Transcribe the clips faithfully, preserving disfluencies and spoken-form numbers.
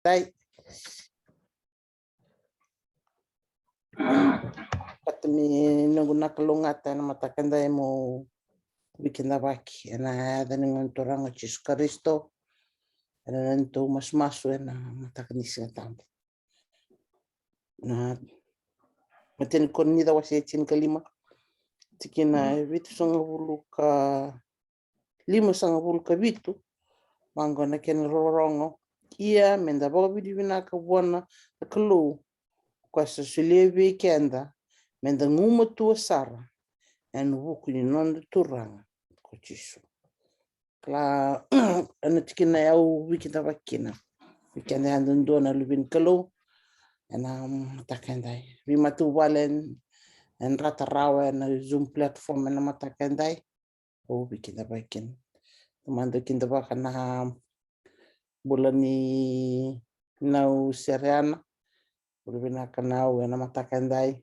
Dai. Vata me noqu na kalougata ena mataka edai mo veikidavaki ena yaca ni Gone Turaga o Jisu Karisito. Ena neitou masumasu ena mataka ni Siga Tabu. Na Matai ni Korinica wase e tinikalima, tikina e vitusagavulu ka limasagavulu ka vitu. Vaqo na kena rorogo: Ia meda vakavinavinaka vua na Kalou, o koya sa solia vei keda meda gumatua sara ena vuku ni noda Turaga ko Jisu. Kila, ena tikina e au veikidavaki kina vei keda yadudua na luve ni Kalou ena mataka edai. Veimatavuvale e drata rawa ena Zoom platform ena mataka edai, au veikidavaki kina. Tamada, kidavaka na bula ni Nau Sereana. Bula vinaka Nau ena mataka edai.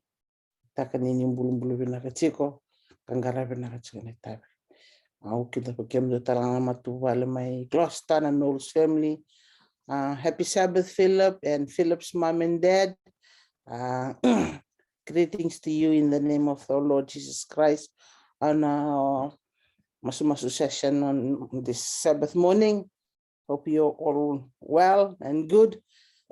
Taka ni ni bulubulu vinaka tiko ka qara vinaka tiko na itavi. Au kidavaki kemudou tale ga na matavuvale mai Gloucester, na Knowles family. Uh, happy Sabbath, Philip and Philip's mom and dad. Uh, greetings to you in the name of the Lord Jesus Christ. On a masumasu session on this Sabbath morning. Hope you're all well and good.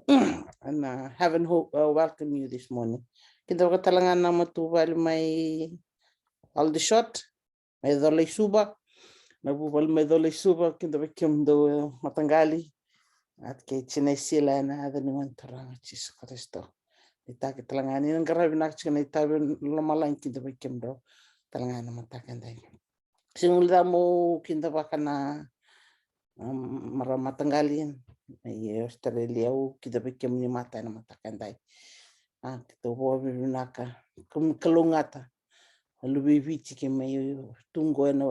And uh, heaven hope, uh, welcome you this morning. Kidavaka tale ga na matavuvale mai Aldershot, mai Cola i Suva. Na vuvale mai Cola i Suva, kidavaki kemudou, e, mataqali. Ati kei Tina Sila ena yaca ni Gone Turaga o Jisu Karisito. Ni taki tale ga ni na qara vinaka tiko na itavi, lomalagi kidavaki kemudou tale ga ena mataka edai. Sega ni da mo kidavaka na, um, marama mataqali mai Australia, au kidavaki kemuni mata ena mataka edai. A, keitou vakavinavinaka, kemuni kalougata na luve i Viti, keimami tu qo ena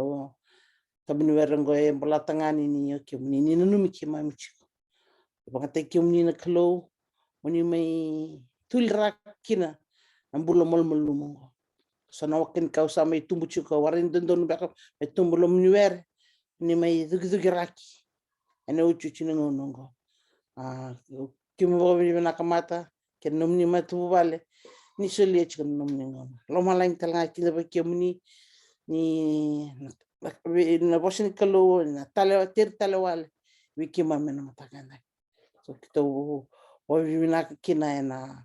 tabaniwere qo e Bolatagane, ni o kemuni ni nanumi keimami tiko. Vakatai kemuni na Kalou, mo ni mai tuliraka kina na bula malumalumu oqo. So na waka ni kau sa mai tubu tiko, warai ni dodonu beka mai tubu loma ni were, ni mai cukicukiraki ena iotioti ni gauna oqo. A, keimami vakavinavinaka mata kei na nomuni matavuvale ni solia tiko na nomuni gauna. Lomalagi tale ga kidavaki kemuni ni na, na, na vosa ni Kalou, na tale, teri tale wale vei keimami ena mataka edai. So keitou vakavinavinaka kina ena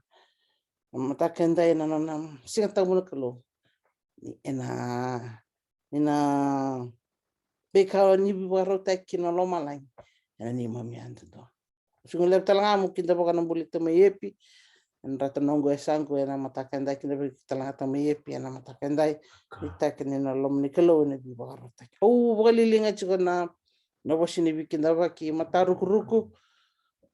mataka edai, ena nona Siga Tabu na Kalou. Ena, ena veika ni vakarautaki kina lomalagi ena neimami yadudua. Sega ni levu tale ga mo kidavaka na bula i Tamai Epi. Ena drata noqu yasaqu ena mataka edai, kidavaki tale ga Tamai Epi ena mataka edai. Ni taki ni na loma ni Kalou ena veivakarautaki. Au vakalialiai ga tiko na na vosa ni veikidavaki matarukuruku,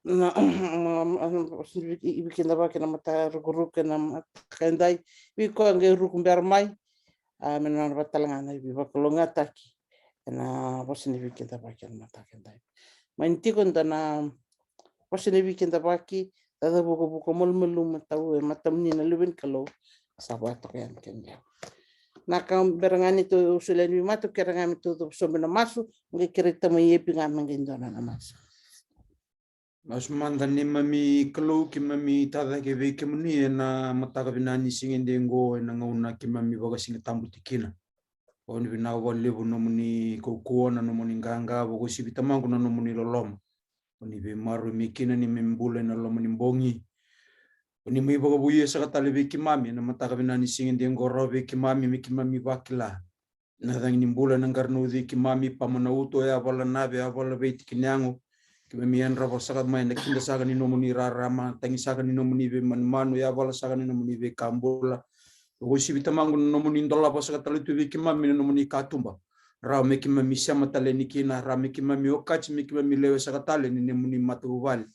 na, na vosa ni veikidavaki na matarukuruku ena mataka edai, vei koya qai ruku bera mai, a, me na nona vata tale ga na veivakalougatataki ena vosa ni veikidavaki ena mataka edai. Mai ni tiko e dua na vosa ni veikidavaki, caca vukavuka malumalumu, tau e matamuni na luve ni Kalou, sa vakatoka yani kemudou. Na ka bera ga ni tou solia yani vei matou, kere ga me tou cuva sobu ena masu, qai kerei Tamai Epi ga me qai dua na masu. Masu mada. Neimami Kalou, keimami tacake vei kemuni ena mataka vinaka ni siga edaidai qo, ena gauna keimami vakasiga tabu tiko kina. Au ni vinaka vakalevu nomuni kaukauwa, na nomuni qaqa, vakauasivi Tamaqu na nomuni loloma. Oni veimaroroi mai kina neimami bula ena loma ni bogi. Oni mai vakavouya saka tale vei keimami ena mataka vinaka ni siga edaidai qo, rawa vei keimami me keimami vakila na cagi ni bula ena qarauna cei keimami, pama na uto, yavala nave, yavala veitiki ni yago. Keimami yadrava saka mai na kida saka ni nomuni rarama, tagi saka ni nomuni veimanumanu, yavala saka ni nomuni veika bula. Vakauasivi Tamaqu na nomuni dolava saka tale tu vei keimami na nomuni katuba. Rawa me keimami sema tale yani kina, rawa me keimami okati, me keimami lewe saka tale ni nomuni matavuvale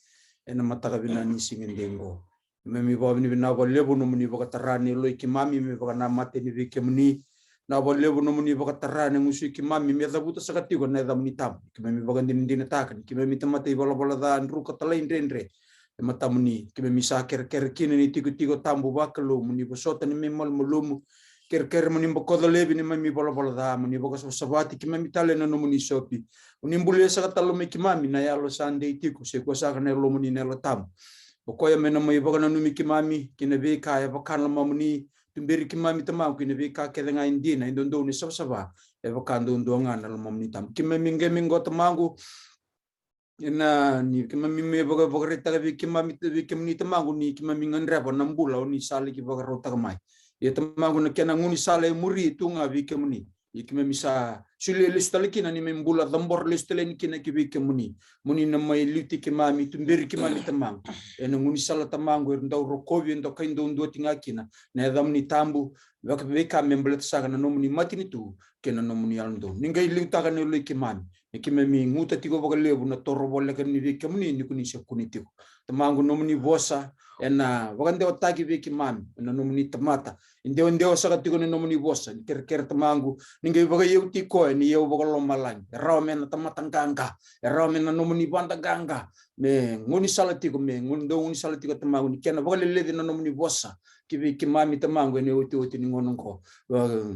ena mataka vinaka ni siga edaidai qo. Keimami vakavinavinaka vakalevu nomuni vakatara na yaloi keimami me vakanamata yani vei kemuni. Vinaka vakalevu nomuni vakatara na gusu i keimami me cavuta saka tiko na yacamuni tabu. Keimami vakadinadinataka ni keimami tamata ivalavala ca, druka, talaidredre e matamuni. Keimami sa kerekere kina ni tikotiko tabu vakalou, moni vosota, ni mai malumalumu. Kerekere mo ni bokoca laivi neimami valavala ca, mo ni vakasavasavati keimami tale na nomuni sopi. Mo ni bulia saka tale mai keimami na yalo sa dei tiko, se kua saka na yalomuni na Yalo Tabu. O koya me na mai vakananumi keimami ki na veika e vaka na lomamuni, tuberi keimami Tamaqu ki na veika kece ga e dina, e dodonu, e savasava, e vaka duadua ga na lomamuni Tamaqu. Keimami qai mai qo Tamaqu, ena ni keimami me vaka, vakaraitaka vei keimami, vei kemuni Tamaqu, ni keimami gadreva na bula o ni sa laki vakarautaka mai. Ia Tamaqu, na kena gaunisala e muri tu ga vei kemuni. Ia keimami sa solia lesu tale kina ni mai bula, cabora lesu tale yani kina ki vei kemuni. Mo ni na mai liuti keimami, tuberi keimami Tamaqu. Ena gaunisala Tamaqu e dau rokovi, e dau kai duadua tiko ga kina na yacamuni tabu, vaka veika me baleta saka na nomuni matanitu kei na nomuni yalododonu. Ni qai liutaka na yaloi keimami, ni keimami guta tiko vakalevu na toro voleka ni vei kemuni ni ko ni se kune tiko. Tamaqu, nomuni vosa ena vakadewataki vei keimami ena nomuni tamata. E dewadewa saka tiko na nomuni vosa, ni kerekere Tamaqu, ni qai vakaiyau tiko koya ni iyau vakalomalagi, e rawa me na tamata qaqa, e rawa me na nomuni vada qaqa, me gaunisala tiko, me gau-, dau gaunisala tiko Tamaqu, ni kena vakaleleci na nomuni vosa ki vei keimami Tamaqu ena iotioti ni gauna oqo. Va-,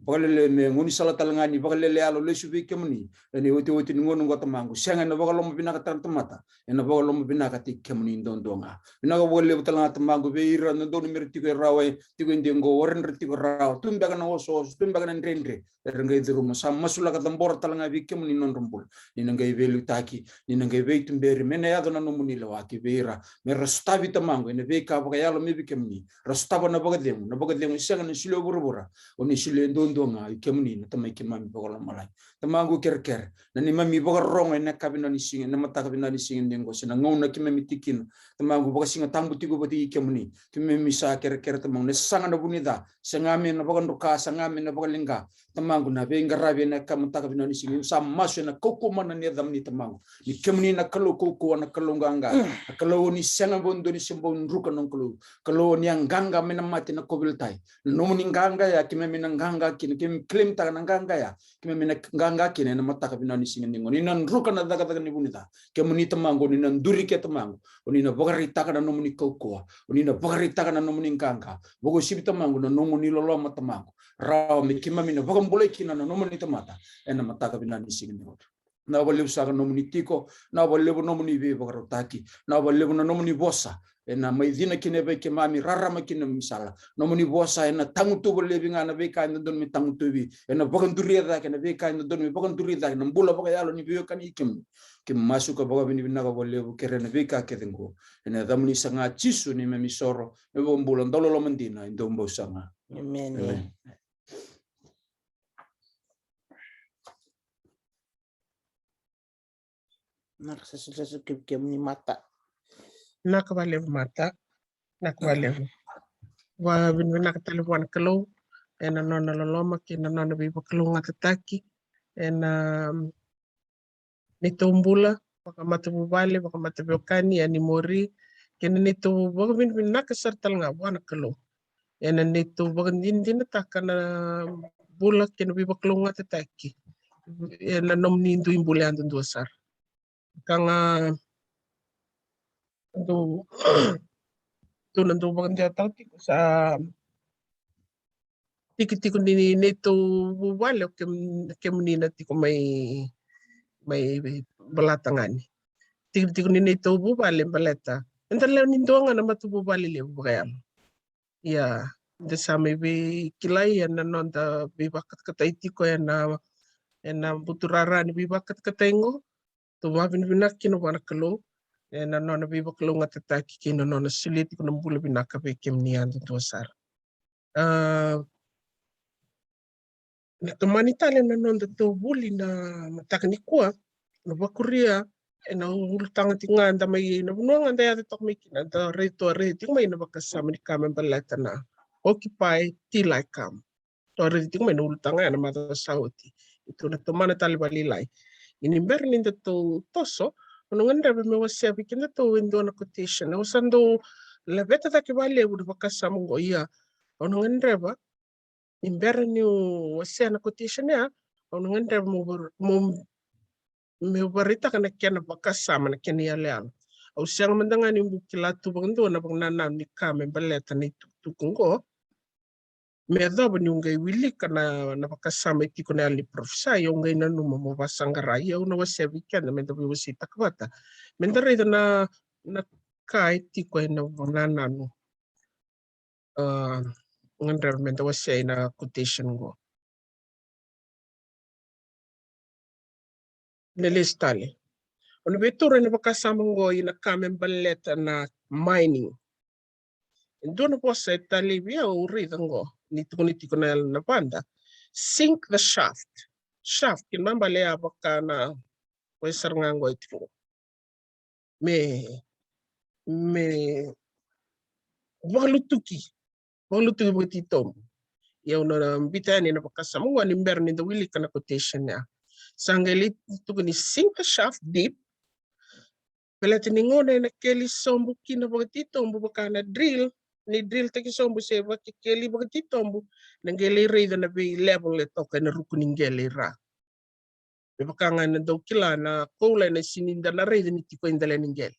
vakalele, me gaunisala tale ga ni vakalele yalo lesu vei kemuni ena iotioti ni gauna oqo Tamaqu. Sega ena vakalomavinakataka na tamata, ena vakalomavinakataki kemuni duadua ga. Vinaka vakalevu tale ga Tamaqu vei ira na dodonu me ra tiko e rawa, e tiko e dei oqo, o ira era tiko e rawa, tu beka na osooso, tu beka na dredre, era qai curuma. Sa masulaka, cabora tale ga vei kemuni na nodra bula, ni na qai veiliutaki, ni na qai veituberi, me na yaco na nomuni lewa ki vei ira, me ra sotavi Tamaqu ena veika vakayalo mai vei kemuni. Ra sotava na vakacegu, na vakacegu e sega ni solia o vuravura, o ni solia duadua ga i kemuni na Tamai keimami vakalomalagi. Tamaqu, kerekere na neimami vakarorogo ena yakavi ni siga, ena mataka vinaka ni siga ni oqo, se na gauna keimami tiko kina. Tamaqu, vakasigatabu tiko vata kei kemuni. Keimami sa kerekere Tamaqu, na saga na vunica, saga me na vakadruka, saga me na vakaliqa. Tamaqu, na veiqaravi ena yakavi, mataka vinaka ni siga, sa masu ena kaukauwa mana ni yacamuni Tamaqu. Ni kemuni na Kalou kaukauwa, na Kalou qaqa, na Kalou o ni sega vakadua ni se bau druka, na Kalou. Kalou, o ni a qaqa mai na mate, na kauveilatai. Na nomuni qaqa ya keimami na qaqa kina, keimami claim-taka na qaqa ya, keimami na qaqa kina ena mataka vinaka ni siga ni oqo. Ni na druka na cakacaka ni vunica. Kemuni Tamaqu, o ni na duri ke Tamaqu, o ni na vakaraitaka na nomuni kaukauwa, o ni na vakaraitaka na nomuni qaqa. Vakauasivi Tamaqu na nomuni loloma Tamaqu, rawa me keimami na vakabulai kina na nomuni tamata ena mataka vinaka ni siga ni oqo. Vinaka vakalevu saka nomuni tiko, vinaka vakalevu nomuni veivakarautaki, vinaka vakalevu na nomuni vosa ena mai cina kina vei keimami, rarama kina nomu sala. Nomuni vosa ena tagutuva laivi ga na veika e dodonu me tagutuvi, ena vakaduria cake na veika e dodonu me vakaduria cake, na bula vakayalo ni veiwekani kei kemuni. Keimami masu ka vakavinavinaka vakalevu, kerea na veika kece oqo ena yacamuni saga Jisu, neimami isoro, neimami iVakabula, dauloloma dina, e dau bau saga. Emeni. Emeni. Vinaka, sa solisoli ke, kemuni Mata. Vinaka vakalevu Mata. Vinaka vakalevu. Vakavinavinaka tale vua na Kalou ena nona loloma kei na nona veivakalougatataki ena, um, neitou bula vakamatavuvale, vakamataveiwekani, yani muri, kei na neitou vakavinavinaka sara tale ga vua na Kalou ena neitou vakadinadinataka na bula kei na veivakalougatataki ena nomuni dui bula yadudua sara. Ka ga dou, dou na dau vakadewataka tiko sa tikotiko ni neitou vuvale o kem-, kemuni na tiko mai, mai Balata ga ni. Tikotiko ni neitou vuvale baleta eda lewe ni dua ga na matavuvale levu vakayalo. Ia, da sa mai veikilai ena noda veivakatakatai tiko ena, ena buturara ni veivakatakatai oqo. Tou vakavinavinaka kina vua na Kalou ena nona veivakalougatataki kei na nona solia tiko na bula vinaka vei kemuni yadudua sara. A, na tomani tale na noda tou vuli na mataka nikua, na vakuria ena ulutaga tiko ga da mai, na vanua ga da yaco toka mai kina, da raica, raica tiko mai na vakasama ni ka me baleta na Occupy Till I Come. Tou raica tiko mai na ulutaga ya na macawa sa oti. Keitou na tomana tale vakalailai. Ia ni bera ni datou toso, au na gadreva meu wasea vei kedatou e dua na quotation. Au sa dau laveta cake vakalevu na vakasama oqo, ia au na gadreva ni bera niu wasea na quotation ya, au na gadreva meu var-, meu, meu varaitaka na kena vakasama, na kena iyaloyalo. Au sega mada ga niu bau kila tu vakadua na vakanananu ni ka me baleta na itukutuku oqo. Me yacova niu qai wilika na, na vakasama e tiko na yalo ni parofisai, au qai nanuma mo vakasaqara. Ia au na wasea vei keda me da veiwaseitaka vata. Me da raica na, na ka e tiko ena vakanananu. A, gadreva me da wasea na quotation qo. Na lesu tale. O na veitura ena vakasama qo ina ka me baleta na mining. E dua na vosa e talei vei au, au raica qo ni tukuni tiko na yalo na vada. Sink the shaft. Shaft, kena ibalebale a vaka na, koya sara ga qo e tiko. Me, me vakalutuki, vakalutuki vakatitobu. Ia au na biuta yani na vakasama qo ni bera ni da wilika na quotation ya. Sa qai lai tukuni sink the shaft deep. Baleta ni gauna ena keli sobu kina vakatitobu vaka na drill, ni drill taki sobu se vakekeli vakatitobu, na qai lai raica na vei level e toka ena ruku ni qele i ra. Me vaka ga ena dau kila na koula ena sini da na raica ni tiko i dela ni qele.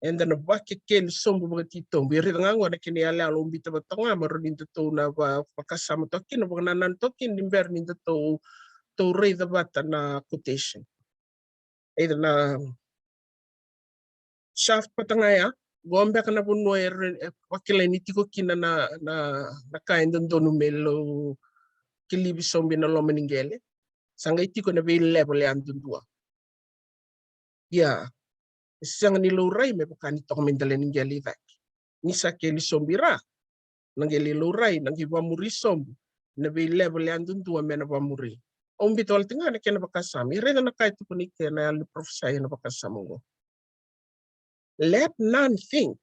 Eda na vakekeli sobu vakatitobu. E raica ga qo na kena iyaloyalo au biuta vata ga me rawa ni datou na va-, vakasama toka kina, vakanananu toka kina ni bera ni datou, tou raica vata na quotation. Either na shaft vata ga ya, qo beka na vanua e re-, e vakilai ni tiko kina na, na, na ka e dodonu me lau kelivi sobu ena loma ni qele. Sa qai tiko na vei level yadudua. Ia, e sega ni laurai me vaka ni toka mai dela ni qele i cake. Ni sa keli sobu i ra, na qele i laurai, na qai vamuri sobu na vei level yadudua me na vamuri. Au biuta wale tiko ga na kena vakasama. E raica na ka e tukuni kina na yalo ni parofisai ena vakasama qo. Let none think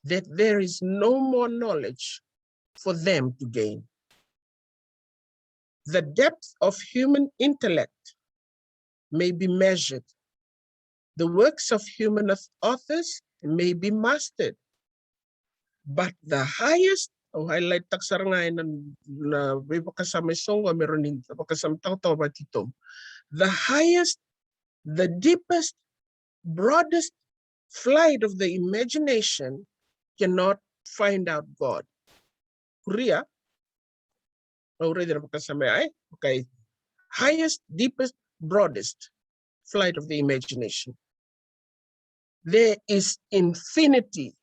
that there is no more knowledge for them to gain. The depth of human intellect may be measured. The works of human auth-, authors may be mastered. But the highest, au highlight taka sara ga ena, na veivakasama e so qo me rawa ni da vakasama toka vakatitobu. The highest, the deepest, broadest flight of the imagination cannot find out God. Kuria, au raica na vakasama ya, e? Okay. Highest, deepest, broadest flight of the imagination. There is infinity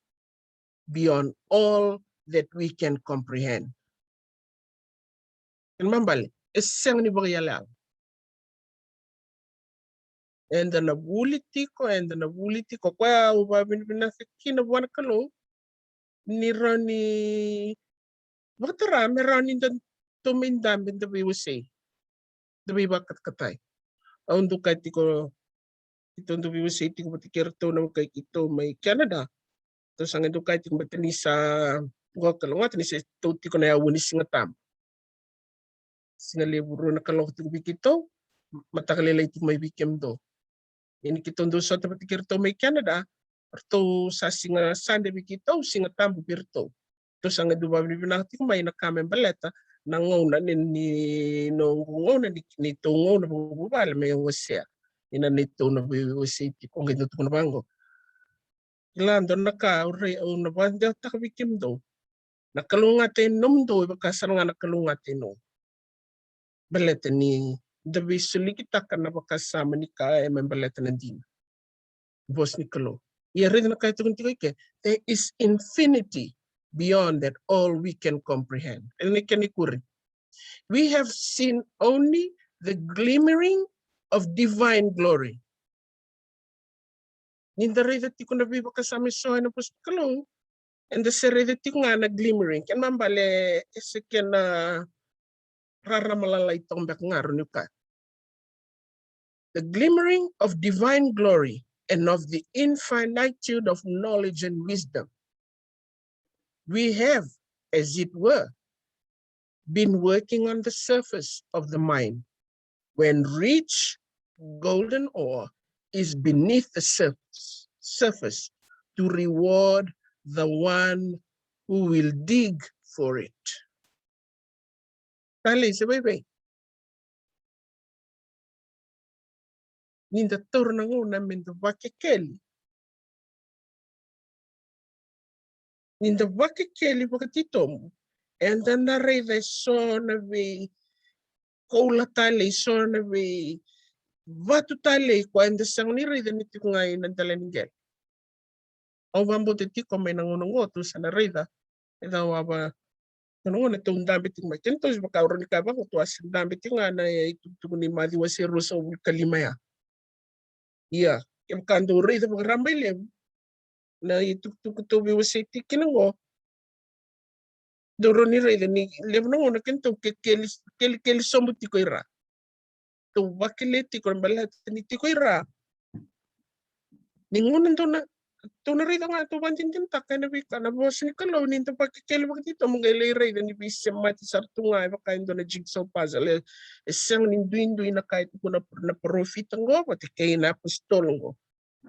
beyond all that we can comprehend. Kena ibalebale, e sega ni vakaiyaloyalo. Eda na vuli tiko, eda na vuli tiko. Koya au vakavinavinaka kina vua na Kalou ni rawa ni vakatara me rawa ni da tou mai dabe, da veiwasei, da veivakatakatai. Au dau kaya tiko, keitou dau veiwasei tiko vata kei iratou na wekai keitou mai Canada. Tou sa qai dau kaya tiko baleta ni sa, qo kalougata ni sa tou tiko na aua ni Siga Tabu. Siga levu rua na kaloko tiko vei keitou, mataka lailai tiko mai vei kemudou. Ia ni keitou dau sota vata kei iratou mai Canada, ratou sa siga Sade vei keitou, Siga Tabu vei iratou. Tou sa qai dau vakavinavinaka tiko mai na ka me baleta na gauna ni, ni noqu gauna ni, neitou gauna vakavuvale me wasea. Ia na neitou na veiwasei tiko, qai dau tukuna vaqo. Kila dua na ka au rai, au na vakadewataka vei kemudou. Na kalougata e nomudou e vaka sara ga na kalougata e noqu. Baleta ni da veisolikitaka na vakasama ni ka e me baleta na dina. Vosa ni Kalou. Ia raica na ka e tukuni tiko i ke. There is infinity beyond that all we can comprehend. Ena kena ikuri. We have seen only the glimmering of divine glory. Ni da raica tiko na veivakasama e so ena vosa ni Kalou, eda se raica tiko ga na glimmering. Kena ibalebale e se kena rarama lalai toka beka ga, rawa niu kaya. The glimmering of divine glory and of the infinitude of knowledge and wisdom. We have, as it were, been working on the surface of the mind, when rich golden ore is beneath the surface, surface to reward the one who will dig for it. Talei se vaivai. Ni da taura na gauna me da vakekeli. Ni da vakekeli vakatitobu, eda na raica e so na vei koula talei, so na vei vatu talei ko eda sega ni raica ni tiko ga ina dela ni qele. Au vakabauta tiko mai na gauna oqo tou sa na raica e cau ava. Gauna oqo na tou dabe tiko mai, kena tou se vaka au rawa ni kaya vaka tou a se dabe tiko ga na itukutuku ni Maciu wase ruasagavulu ka lima ya. Ia kevaka dou raica vakaraba i levu na itukutuku tou veiwasei tiko kina oqo, dou rawa ni raica ni levu na gauna kena tou ke- keli- kelikeli sobu tiko i ra. Tou vakele tiko na baleta ni tiko i ra. Ni gauna dou na, tou na raica ga, tou vakadinadinataka ena veika na vosa ni Kalou ni da vakekeli vakatitobu qai lai raica ni veisemati sara tu ga e vaka e dua na jigsaw puzzle. E sega ni duidui na ka e tukuna na parofita oqo vata kei na apositolo oqo.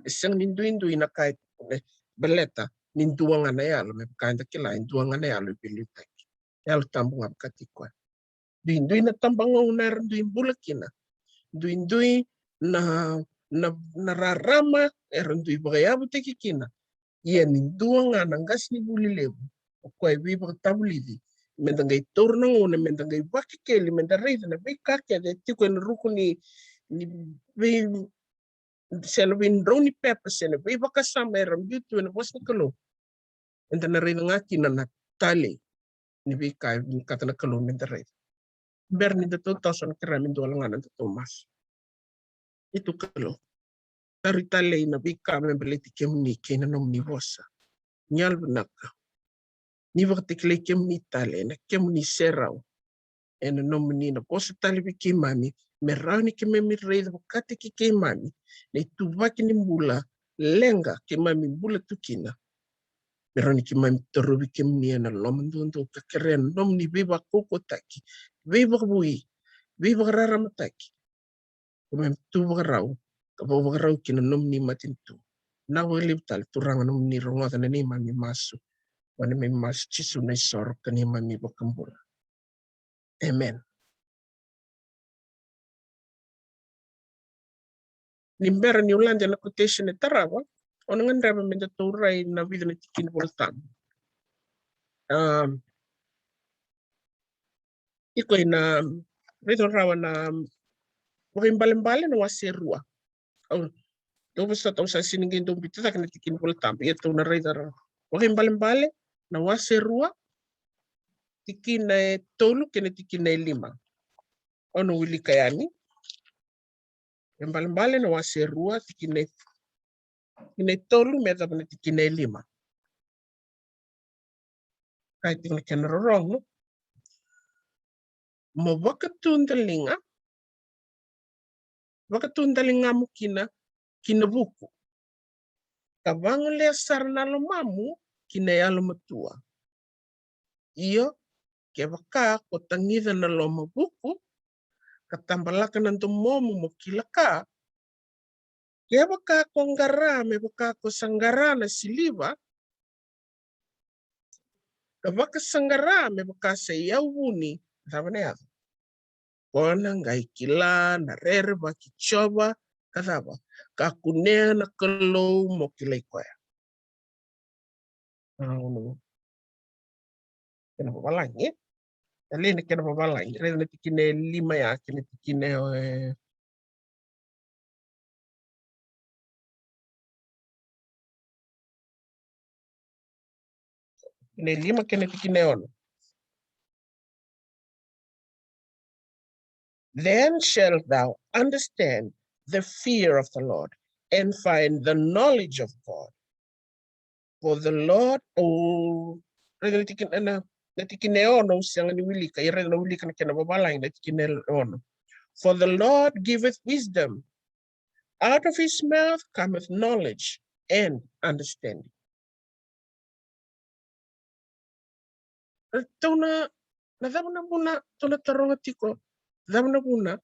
E sega ni duidui na ka e tukuna, baleta ni dua ga na yalo, me vaka eda kila e dua ga na yalo e veiliutaki. Yalo Tabu ga vakataki koya. Duidui na tabagauna era dui bula kina. Duidui na, na, na rarama era dui vakayavutaki kina. Ia ni dua ga na qasenivuli levu, o koya e veivakatavulici, meda qai taura na gauna meda qai vakekeli, meda raica na veika kece e tiko ena ruku ni, ni vei se na veidrau ni pepa se na veivakasama era biu tu ena vosa ni Kalou. Eda na raica ga kina na talei ni veika e vinakata na Kalou meda raica. Bera ni datou toso, na kerea me dua wale ga na datou masu. Keitou Kalou, tauri talei na veika me baleti kemuni kei na nomuni vosa. Ni yalovinaka, ni vakatakilai kemuni tale ena kemuni serau, ena nomuni na vosa tale vei keimami, me rawa ni keimami raica vakataki keimami na ituvaki ni bula leqa keimami bula tu kina. Me rawa ni keimami torovi kemuni ena loma duadua ka kerea na nomuni veivakaukauataki, veivakavoui, veivakararamataki. Keimami tu vakarau ka vakavakarau kina nomuni matanitu. Na vakalevu tale Turaga nomuni rogoca na neimami masu. Ena neimami masu Jisu na isoro ka neimami vakabula. Amen. Ni bera niu lade na quotation e tarava, au na gadreva me datou rai na vica na tikina Vola Tabu. Um, iko ina raica rawa na Vakaibalebale na wase rua. Au, dou vosota, au sa sega ni qai dau biuta cake na tikina Vola Tabu, ia tou na raica rawa. Vakaibalebale na wase rua, tikina e tolu kei na tikina e lima. Au na wilika yani. Vakaibalebale na wase rua, tikina e, tikina e tolu me yacova na tikina e lima. Kaya tiko na kena rorogo: Mo vakatudaliga, vakatudaligamu kina ki na vuku, ka vagolea sara na lomamu ki na yalomatua. Io, kevaka ko tagica na loma vuku, ka tabalaka na domomu mo kila ka, kevaka ko qara me vaka ko sa qara na siliva, ka vakasaqara me vaka sa iyau vuni, cava na yaco? Ko na qai kila na rerevaki Jiova, ka cava? Ka kunea na Kalou mo kilai koya. Au na, kena vavalagi, e? Talei na kena vavalagi. Raica na tikina e lima ya kei na tikina e, tikina e lima kei na tikina e ono. Then shalt thou understand the fear of the Lord and find the knowledge of God. For the Lord, o, raica na tikina, na, na tikina e ono au sega ni wilika, ia raica na wilika na kena vavalagi na tikina e ono. For the Lord giveth wisdom, out of his mouth cometh knowledge and understanding. Tou na, na cava na vuna, tou na taroga tiko, cava na vuna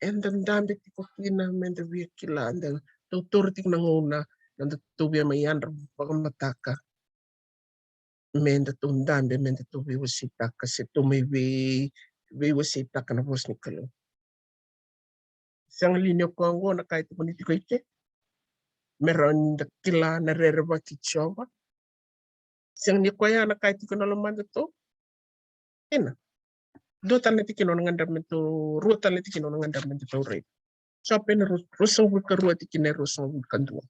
eda dabe tiko kina meda via kila, da tou taura tiko na gauna, na da tou via mai yadra vakamataka, meda tou dabe, meda tou veiwaseitaka, se tou mai vei, veiwaseitaka na vosa ni Kalou. Sega li ni o koya oqo na ka e tukuni tiko i ke? Me rawa ni da kila na rerevaki Jiova. Sega ni koya na ka e tiko na lomadatou. Ena dua tale na tikina o na gadreva me tou, rua tale na tikina o na gadreva me tou raica. Jope na ru-, ruasagavulu ka rua tikina e ruasagavulu ka dua.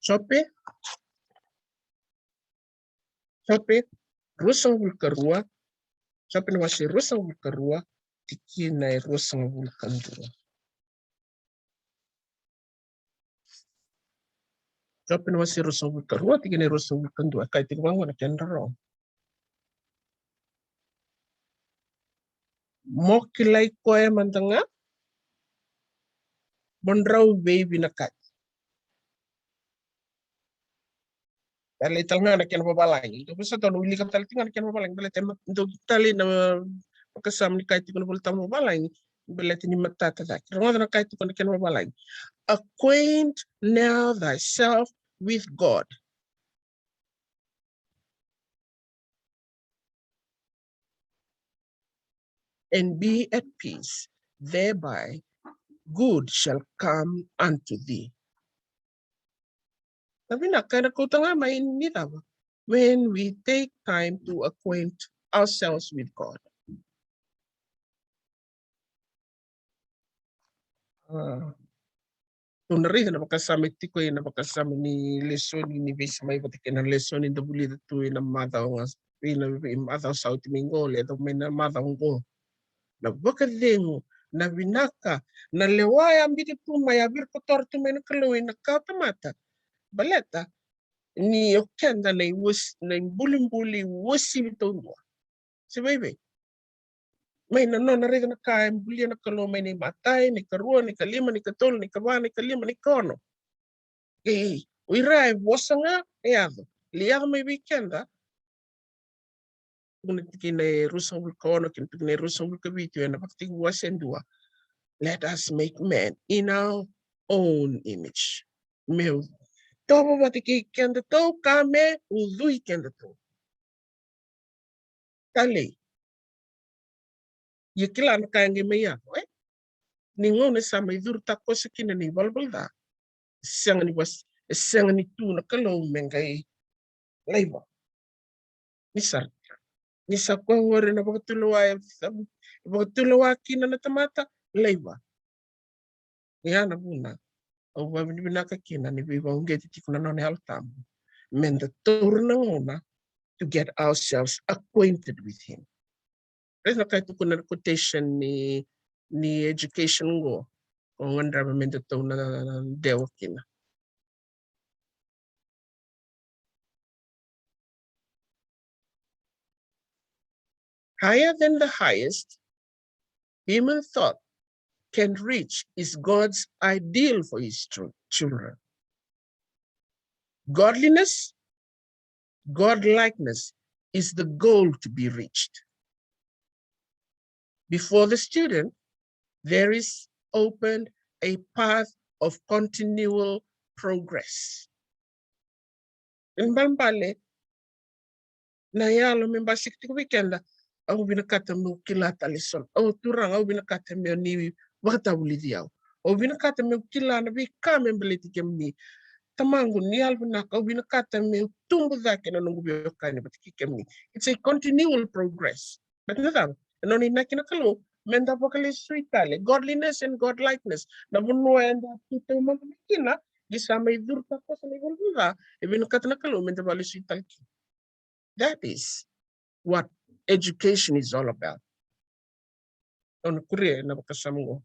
Jope. Jope ruasagavulu ka rua. Jope na wase ruasagavulu ka rua tikina e ruasagavulu ka dua. Jope na wase ruasagavulu ka rua tikina e ruasagavulu ka dua, e kaya tiko vaqo na kena rorogo. Mo kilai koya mada ga, mo drau veivinakati. Baleta tale ga na kena vavalagi. Dou visa tau na wilika tale tiko ga na kena vavalagi. Baleta e ma-, dou tale na vakasama ni kaya tiko na Volatabu vavalagi. Baleta ni matata cake. Rogoca na kaya tiko na kena vavalagi. Acquaint now thyself with God. And be at peace, thereby good shall come unto thee. Na vinaka ena kauta ga mai ni cava? When we take time to acquaint ourselves with God. Ah, tou na raica na vakasama e tiko ena vakasama ni lesoni ni veisau mai vata kei na lesoni da vulica tu ena macawa ga, ena vei-, macawa sa oti mai qo, levu mai na macawa qo. Na vakacegu, na vinaka, na lewa e a biuta tu mai, a virikotora tu mai na Kalou ena kawa tamata. Baleta ni o keda na iuas-, na ibulibuli uasivi taudua. Se vaivai. Mai na nona raica na ka e bulia na Kalou mai na imatai, na ikarua, na ikalima, na ikatolu, na ikava, na ikalima, na ikaono. Kei o ira e vosa ga e yaco. Lai yaco mai vei keda. Tukuna tikina e ruasagavulu ka ono kei na tikina e ruasagavulu ka vitu ena Vakatekivu wase dua. Let us make man in our own image. Me tovo vata kei kedatou ka me ucui kedatou. Talei. Ia kila na ka e qai mai yaco, e? Ni gauna sa mai curu takoso kina na ivalavala ca. E sega ni vas-, e sega ni tu na Kalou me qai laiva. Ni sara. Ni sa koya qori na vakatulewa, e vakatulewa kina na tamata, laiva. Ia na vuna au vakavinavinaka kina ni veivakauqeti tiko na nona Yalo Tabu. Meda taura na gauna to get ourselves acquainted with him. Raica na ka e tukuna na quotation ni, ni education qo. O gadreva meda tou na dewa kina. Higher than the highest human thought can reach is God's ideal for his chil-, children. Godliness, godlikeness is the goal to be reached. Before the student, there is opened a path of continual progress. Ibalebale na yalo me basika tiko vei keda, au vinakata meu kila tale eso. Au, Turaga, au vinakata meu ni vakatavulici au. Au vinakata meu kila na veika me baleti kemuni. Tamaqu ni yalo vinaka, au vinakata meu tubu cake na noqu veiwekani vata kei kemuni. It's a continual progress. Baleta na cava? E nona inaki na Kalou meda vakalesui tale. Godliness and godlikeness. Na vanua eda tu taumada mai kina, ni sa mai curu takoso na ivalavala ca, e vinakata na Kalou meda vakalesui tale kina. That is what education is all about. Au na kuria na vakasama qo.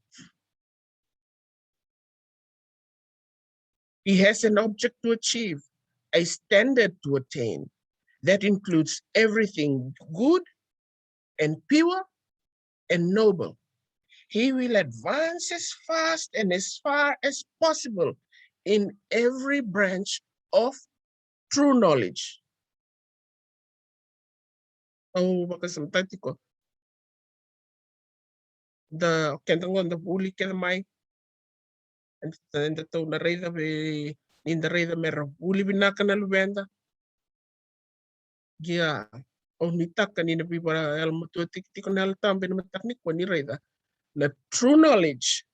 He has an object to achieve, a standard to attain that includes everything good and pure and noble. He will advance as fast and as far as possible in every branch of true knowledge. Au vakasamataka tiko. Da, keda qo da vuli kece mai. Eda, eda tou na raica vei, ni da raica me ra vuli vinaka na luveda. Ia, au nuitaka ni na veivakayalomatua tiko na Yalo Tabu ena mataka nikua ni raica. Na true knowledge,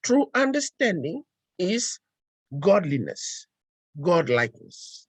true understanding is godliness, godlikeness.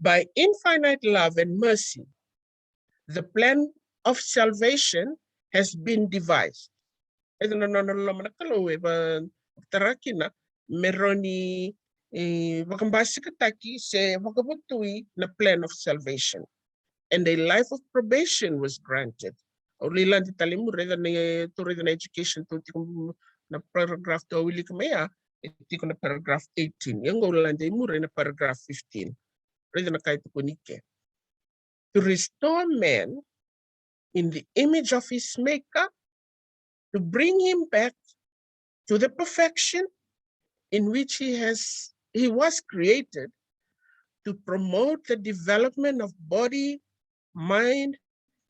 By infinite love and mercy, the plan of salvation has been devised. Eda na nona loma na Kalou e vakatara kina me rawa ni, e, vakabasikataki se vakavotui na plan of salvation. And a life of probation was granted. Au lai lade tale i muri, raica na, tou raica na education, tou tiko na paragraph tou wilika mai ya, e tiko na paragraph eighteen. Ia qo au lade i muri na paragraph fifteen. Raica na ka e tukuni ke. To restore man in the image of his maker, to bring him back to the perfection in which he has, he was created, to promote the development of body, mind,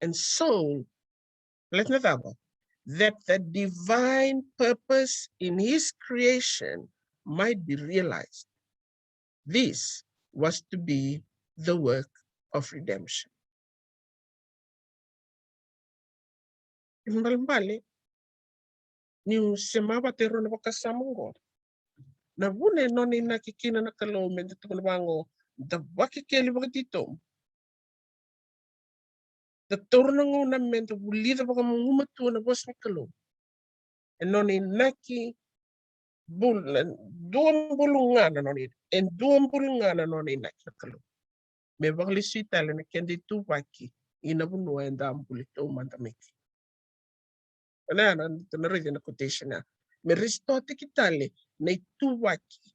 and soul. Baleta na cava? That the divine purpose in his creation might be realized. This was to be the work of redemption. Ibalebale niu sema vata e rua na vakasama oqo. Na vuna e nona inaki kina na Kalou me da tukuna vaqo, da vakekeli vakatitobu, da taura na gauna me da vulica vakagumatua na vosa ni Kalou. E nona inaki bul-, na dua bulu ga na nona in-, e dua bulu ga na nona inaki na Kalou. Me vakalesui tale na keda ituvaki ina vanua eda a buli taumada mai kina. Na, na, na raica na quotation ya. Me restore-taki tale na ituvaki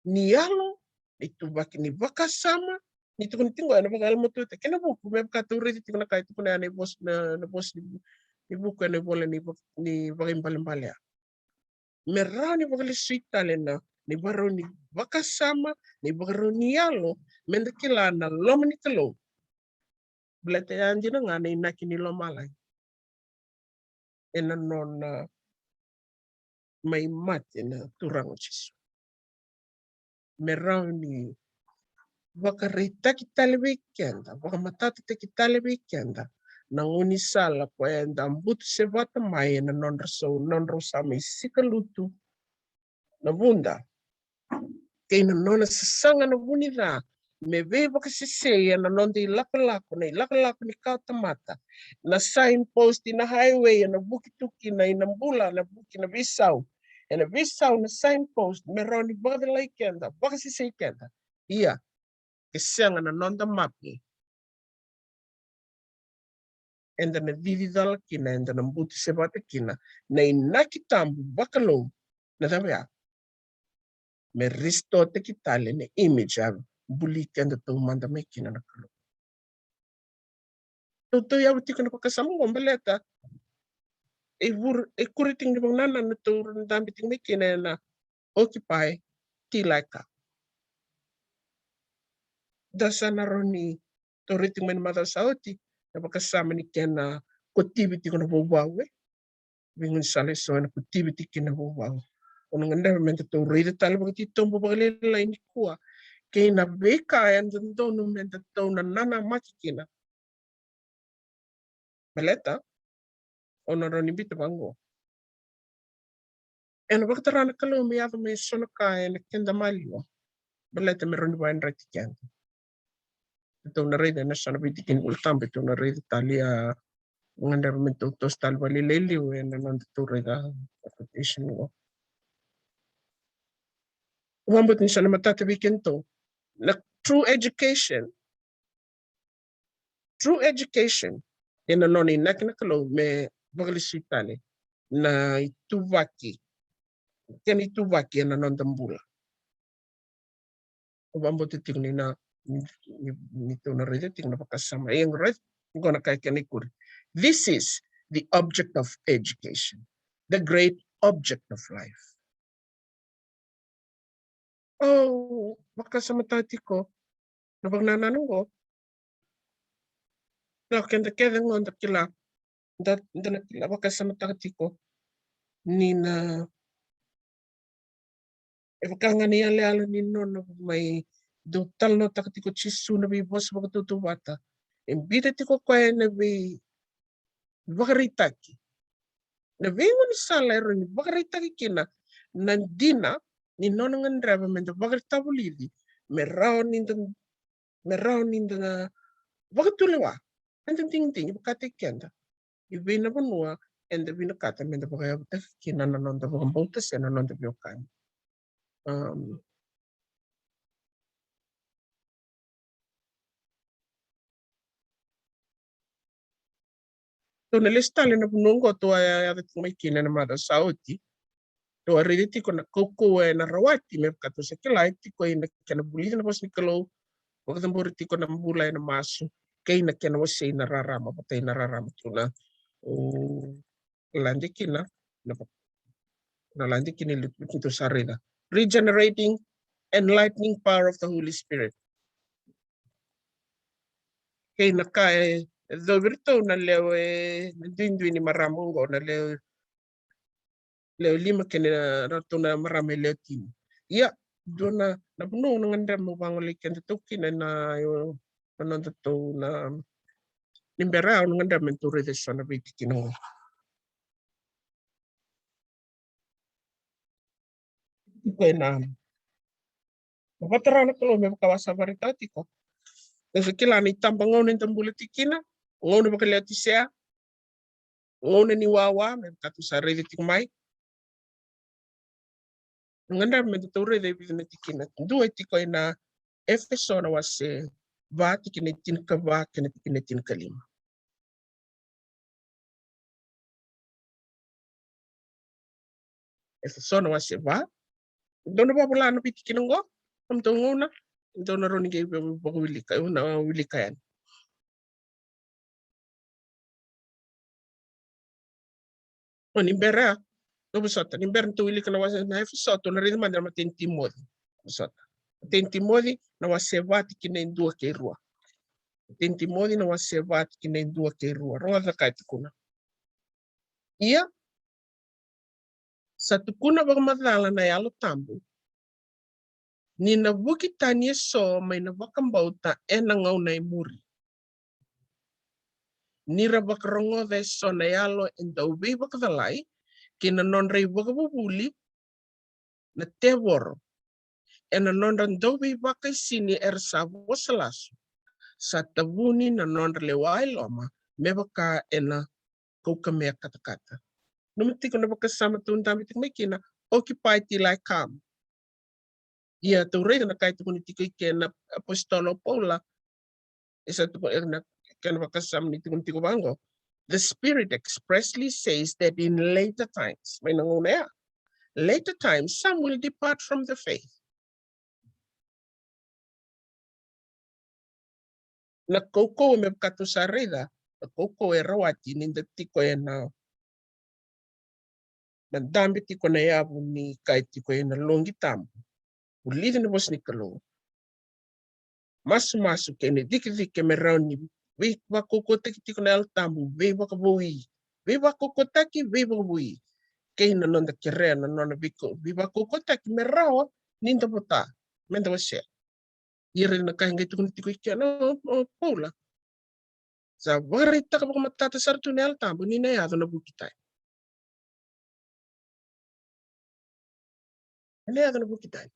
ni yalo, na ituvaki ni vakasama, ni tukuni tiko ena vakayalomatua, kena vuku, me vaka tou raica tiko na ka e tukuna ena ivosa, na, na vosa ni, ni vuku ena ivola ni vak-, ni Vakaibalebale ya. Me rawa ni vakalesui tale na, na ivakarau ni vakasama, na ivakarau ni yalo, me da kila na loma ni Kalou. Baleta ya dina ga na inaki ni lomalagi ena nona mai mate na Turaga o Jisu. Me rawa ni vakaraitaki tale vei keda, vakamatatataki tale vei keda na gaunisala koya eda butu sevata mai ena nodrau sa, nodrau sa mai sikalutu na vuda kei na nona sasaga na vu ni ca, me veivakasesei ena noda ilakolako, na ilakolako ni kawatamata, na signpost, na highway ena vuki tu kina, ena bula, na vuki na veisau, ena veisau na signpost, me rawa ni vakacalai keda, vakasesei keda. Ia, ke sega na noda mape, eda na cici cala kina, eda na butu sevata kina na inaki tabu vakalou. Na cava ya? Me restore-taki tale na image a buli keda taumada mai kina na Kalou. Tou, tou yavu tiko na vakasama oqo baleta e vur-, e kuri tiko ni vakanananu tou dabe tiko mai kina ena Occupy till I come. Da sa na rawa ni tou raica tiko mai na macawa sa oti na vakasama ni kena kotivi tiko na vauvau, e. Veigaunisala eso ena kotivi tiko kina na vauvau. O na gadreva me da tou raica tale vakatitobu vakalailai nikua kei na veika e dodonu me da tou nanamaki kina. Baleta o na rawa ni biuta vaqo. Ena vakatara na Kalou me yaco mai eso na ka ena keda maliwa. Baleta me rawa ni vakayadrati keda. Tou na raica ena so na veitikina Volatabu, tou na raica tale, a, gadreva me tou toso tale vakalailai liu ena noda tou raica quotation oqo. Au vakabauta ni sa na matata vei kedatou. Na true education, true education ena nona inaki na Kalou me vakalesui tale na ituvaki, kena ituvaki ena noda bula. Au vakabauta tiko ni na, ni, ni, ni tou na raica tiko na vakasama. E, raica qo na ka e kena ikuri. This is the object of education, the great object of life. Au vakasamataka tiko na vakanananu oqo. Na keda kece qo da kila, da, da na kila, vakasamataka tiko ni na, e vaka ga na iyaloyalo ni nona mai dau talanoataka tiko o Jisu na veivosa vakatautauvata. E biuta tiko o koya ena veivakaraitaki, na veigaunisala e rawa ni vakaraitaki kina na dina ni nona gadreva me da vakaraitavulici, me rawa ni da, me rawa ni da vakatulewa, me da digidigi vakataki keda i vei na vanua eda vinakata me da vakayavutaki kina na noda vakabauta se na noda veiwekani. Um, Tou na lesu tale na vanua oqo tou a yaco tiko mai kina ena macawa sa oti. Tou a raica tiko na kaukauwa ena rawati, me vaka tou sa kila e tiko ina kena vulici na vosa ni Kalou, vakacabori tiko na bula ena masu kei na kena wasei na rarama, vata ina rarama tu na, o, lade kina na, na lade kina i lutu, lutu tou sa raica. Regenerating, enlightening power of the Holy Spirit. Kei na ka e, e dau vei ratou na lewe, na duidui ni marama oqo, na lewe, lewe lima kei na ratou na marama e lewe tini. Ia, dua na, na vanua au na gadreva meu vagolei keda tou kina na, io, na noda tou na, ni bera au na gadreva me tou raica eso na veitikina oqo. Tiko ena, na vatara na Kalou me vaka wa sa vakaraitaka tiko. Tou sa kila na itaba gauna eda bula tiko kina, gauna vaka-Leotisea, gauna ni wawa, me vaka tou sa raica tiko mai. Gadreva me da tou raica e vica na tikina. Dua e tiko ena Efeso na wase va, tikina e tinikava kei na tikina e tinikalima. Efeso na wase va. Dou na vakabula na veitikina oqo, na nodatou gauna, dou na rawa ni qai vakawilika, au na wilika yani. O, ni bera, tou vosota, ni bera ni tou wilika na wase na Efeso, tou na raica mada na imatai ni Timoci. Vosota. Imatai ni Timoci na wase va, tikina e dua kei rua. Imatai ni Timoci na wase va, tikina e dua kei rua. Rogoca na ka e tukuna. Ia, sa tukuna vakamacala na Yalo Tabu ni na vuki tani eso mai na vakabauta ena gauna e muri, ni ra vakarogoca eso na yalo e dau veivakacalai kei na nodra ivakavuvuli na tevoro, ena nodra dauveivakaisini era sa vosa lasu, sa tavuni na nodra lewa e loma me vaka ena kaukamea katakata. Nanuma tiko na vakasama tou dabe tiko mai kina, occupy till I come. Ia tou raica na ka e tukuni tiko i ke na apositolo o Paula, e sa tukuni ena kena vakasama ni tukuni tiko vaqo. The Spirit expressly says that in later times, mai na gauna ya, later times, some will depart from the faith. Na kaukauwa me vaka tou sa raica, na kaukauwa e rawati ni da tiko ena, na dabe tiko na yavu ni ka e tiko ena loqi tabu, vulici na vosa ni Kalou, masumasu kei na cikecike me rawa ni veivakaukauwataki tiko na Yalo Tabu, veivakavoui, veivakaukauwataki, veivakavoui, kei na noda kerea na nona veika-, veivakaukauwataki me rawa ni da vota, me da wasea. Ia raica na ka e qai tukuna tiko i kena o, o Paula. Sa vakaraitaka vakamatata sara tu na Yalo Tabu ni na yaco na vuki tani. Ni na yaco na vuki tani.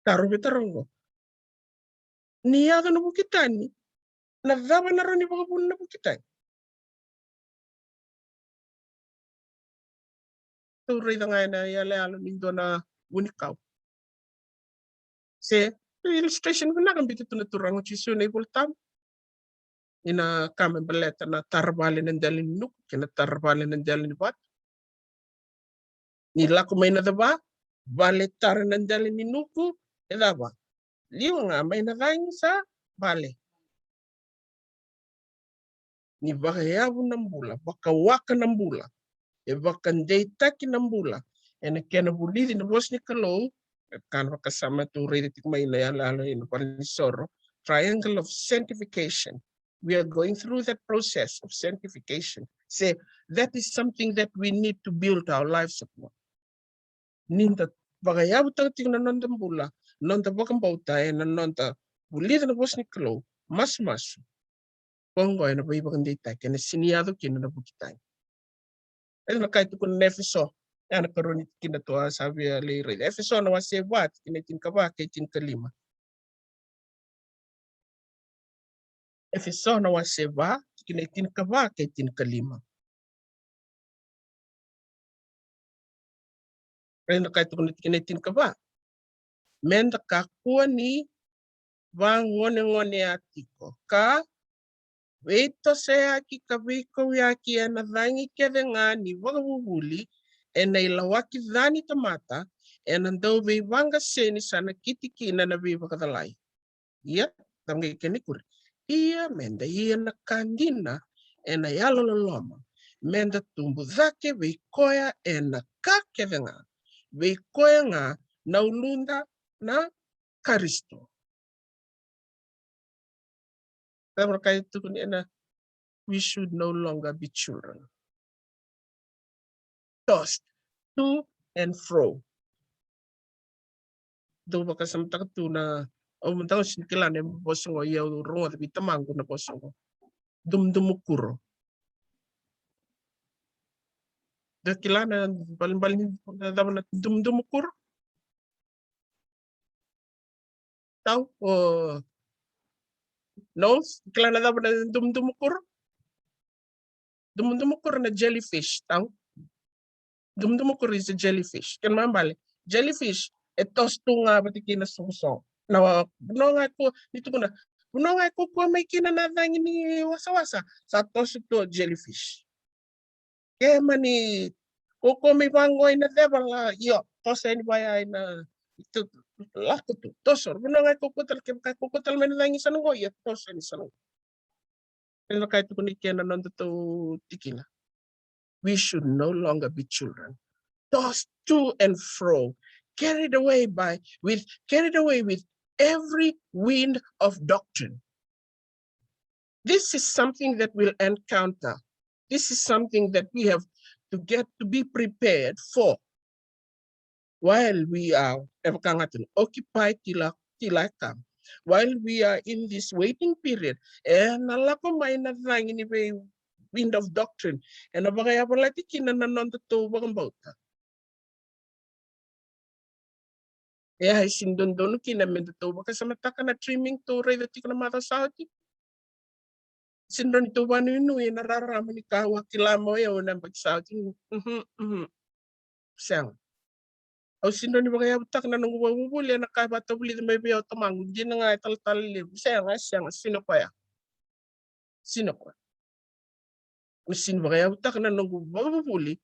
Taro vei taro oqo. Ni yaco na vuki tani, na cava na rawa ni vakavuna na vuki tani? Tou raica ga ena iyaloyalo ni dua na vunikau. Se illustration vinaka biuta tu na Turaga o Jisu ena iVolatabu. Ina ka me baleta na tara vale na dela ni nuku kei na tara vale na dela ni vatu. Ni lako mai na cava, vale tara na dela ni nuku, e cava? Liwa ga mai na cagi sa vale. Ni vakayavu na bula, vakawaka na bula, e vakadeitaki na bula ena kena vulici na vosa ni Kalou, e ka na vakasama tou raica tiko mai na iyaloyalo ena valenisoro, triangle of sanctification. We are going through that process of sanctification. Se, that is something that we need to build our lives upon. Ni da vakayavutaka tiko na noda bula, noda vakabauta, ena noda vulica na vosa ni Kalou, masumasu. Koya oqo ena veivakadeitaki, ena sini yaco kina na vuki tani. Ena ka e tukuna na Efeso, ena karua ni tikina, tou a sa via lai raica. Efeso na wase va, tikina e tinikava kei tinikalima. Efeso na wase va, tikina e tinikava kei tinikalima. Raica na ka e tukuna na tikina e tinikava. Meda kakua ni vagonegonea tiko, ka veitosoyaki ka veikauyaki ena cagi kece ga ni vakavuvuli, ena ilawaki ca ni tamata, ena dauveivaqaseni sa nakiti kina na veivakacalai. Ia, cava qai kena ikuri? Ia meda ia na ka dina ena yalololoma, meda tubu cake vei koya ena ka kece ga, vei koya ga na uluda na Karisito. Cava na ka e tukuni ena, we should no longer be children. Tossed to and fro. Dou vakasamataka tu na, au mada au sini kila na vosa qo, ia au rogoca vei tamaqu na vosa qo. Dumudumu kuro. Dou kila na balebale ni, na cava na dumudumu kuro? Tau, o Knowles, kila na cava na dumudumu kuro? Dumudumu kuro na jellyfish, tau. Dumudumu kuro is a jellyfish. Kena ibalebale, jellyfish e toso tu ga vata kei na soqosoqo. Na wa-, vanua ga e kau, ni tukuna, vanua ga e kaukauwa mai kina na cagi ni wasawasa, sa toso tu o jellyfish. Ke mani kaukauwa mai vaqo ina ceva, la, io, toso yani vaya ina, tu, lako tu, toso. Vanua ga e kaukauwa tale, kevaka e kaukauwa tale mai na cagi sa na qo, ia toso yani sa na qo. Ena ka e tukuni kina na nodatou tikina. We should no longer be children, tossed to and fro, carried away by, with, carried away with every wind of doctrine. This is something that we'll encounter. This is something that we have to get to be prepared for. While we are, e vaka ga tu na, occupy till I, till I come. While we are in this waiting period, ena lako mai na cagi ni vei wind of doctrine, ena vakayavalati kina na nodatou vakabauta. E a sini dodonu kina me datou vakasamataka na trimming tou raica tiko na macawa sa oti. Sini rawa ni tou vanuinui ena rarama ni ka au a kila mai o yau ena yabaki sa oti. Mhm, mhm. Sega. Au sini rawa ni vakayavutaka na noqu vakavuvuli ena ka e vakatavulica mai vei au o tamaqu, dina ga, e talatala levu. Sega, sega, sega, sega o koya. Sega o koya. Au sini vakayavutaka na noqu vakavuvuli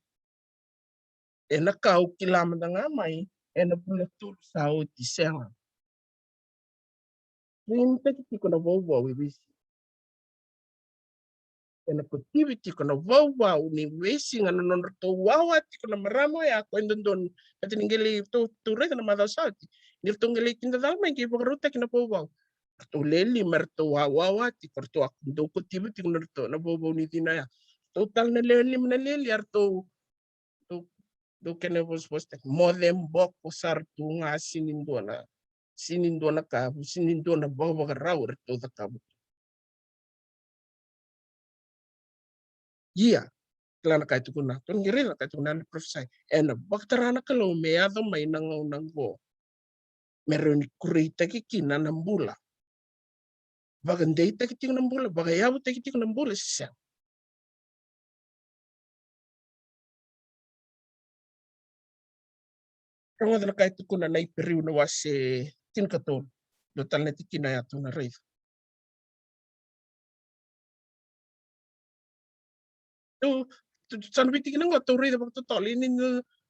ena ka au kila mada ga mai ena vula tolu sa oti, sega. Trimtaki tiko na vauvau e veisiga. Ena kotivi tiko na vauvau ni veisiga na nodratou wawa tiko na marama oya, ko e dodonu. Baleta ni qai lai tou, tou raica na macawa sa oti, ni ratou qai lai kidacala mai, qai vakarautaki na vauvau. Ratou le lima eratou a wawa tiko, ratou a dau kotiva tiko na ratou na vauvau ni cina oya. Ratou tale na le lima na lialia, ratou, ratou, ratou kena vosavosataki, moce boko sara tu ga, sini dua na, sini dua na ka, sini dua na vakavakarau eratou cakava. Ia, kila na ka e tukuna, tou na qai raica na ka e tukuna na parofisai. Ena vakatara na Kalou me yaco mai na gauna oqo, me rawa ni kureitaki kina na bula. Vakadeitaki tiko na bula, vakayavutaki tiko na bula, se sega. Rogoca na ka e tukuna na Iperiu na wase tinikatolu. Dua tale na tikina ya tou na raica. Tou, tou, sa na veitikina qo tou raica vakatotolo, ia ni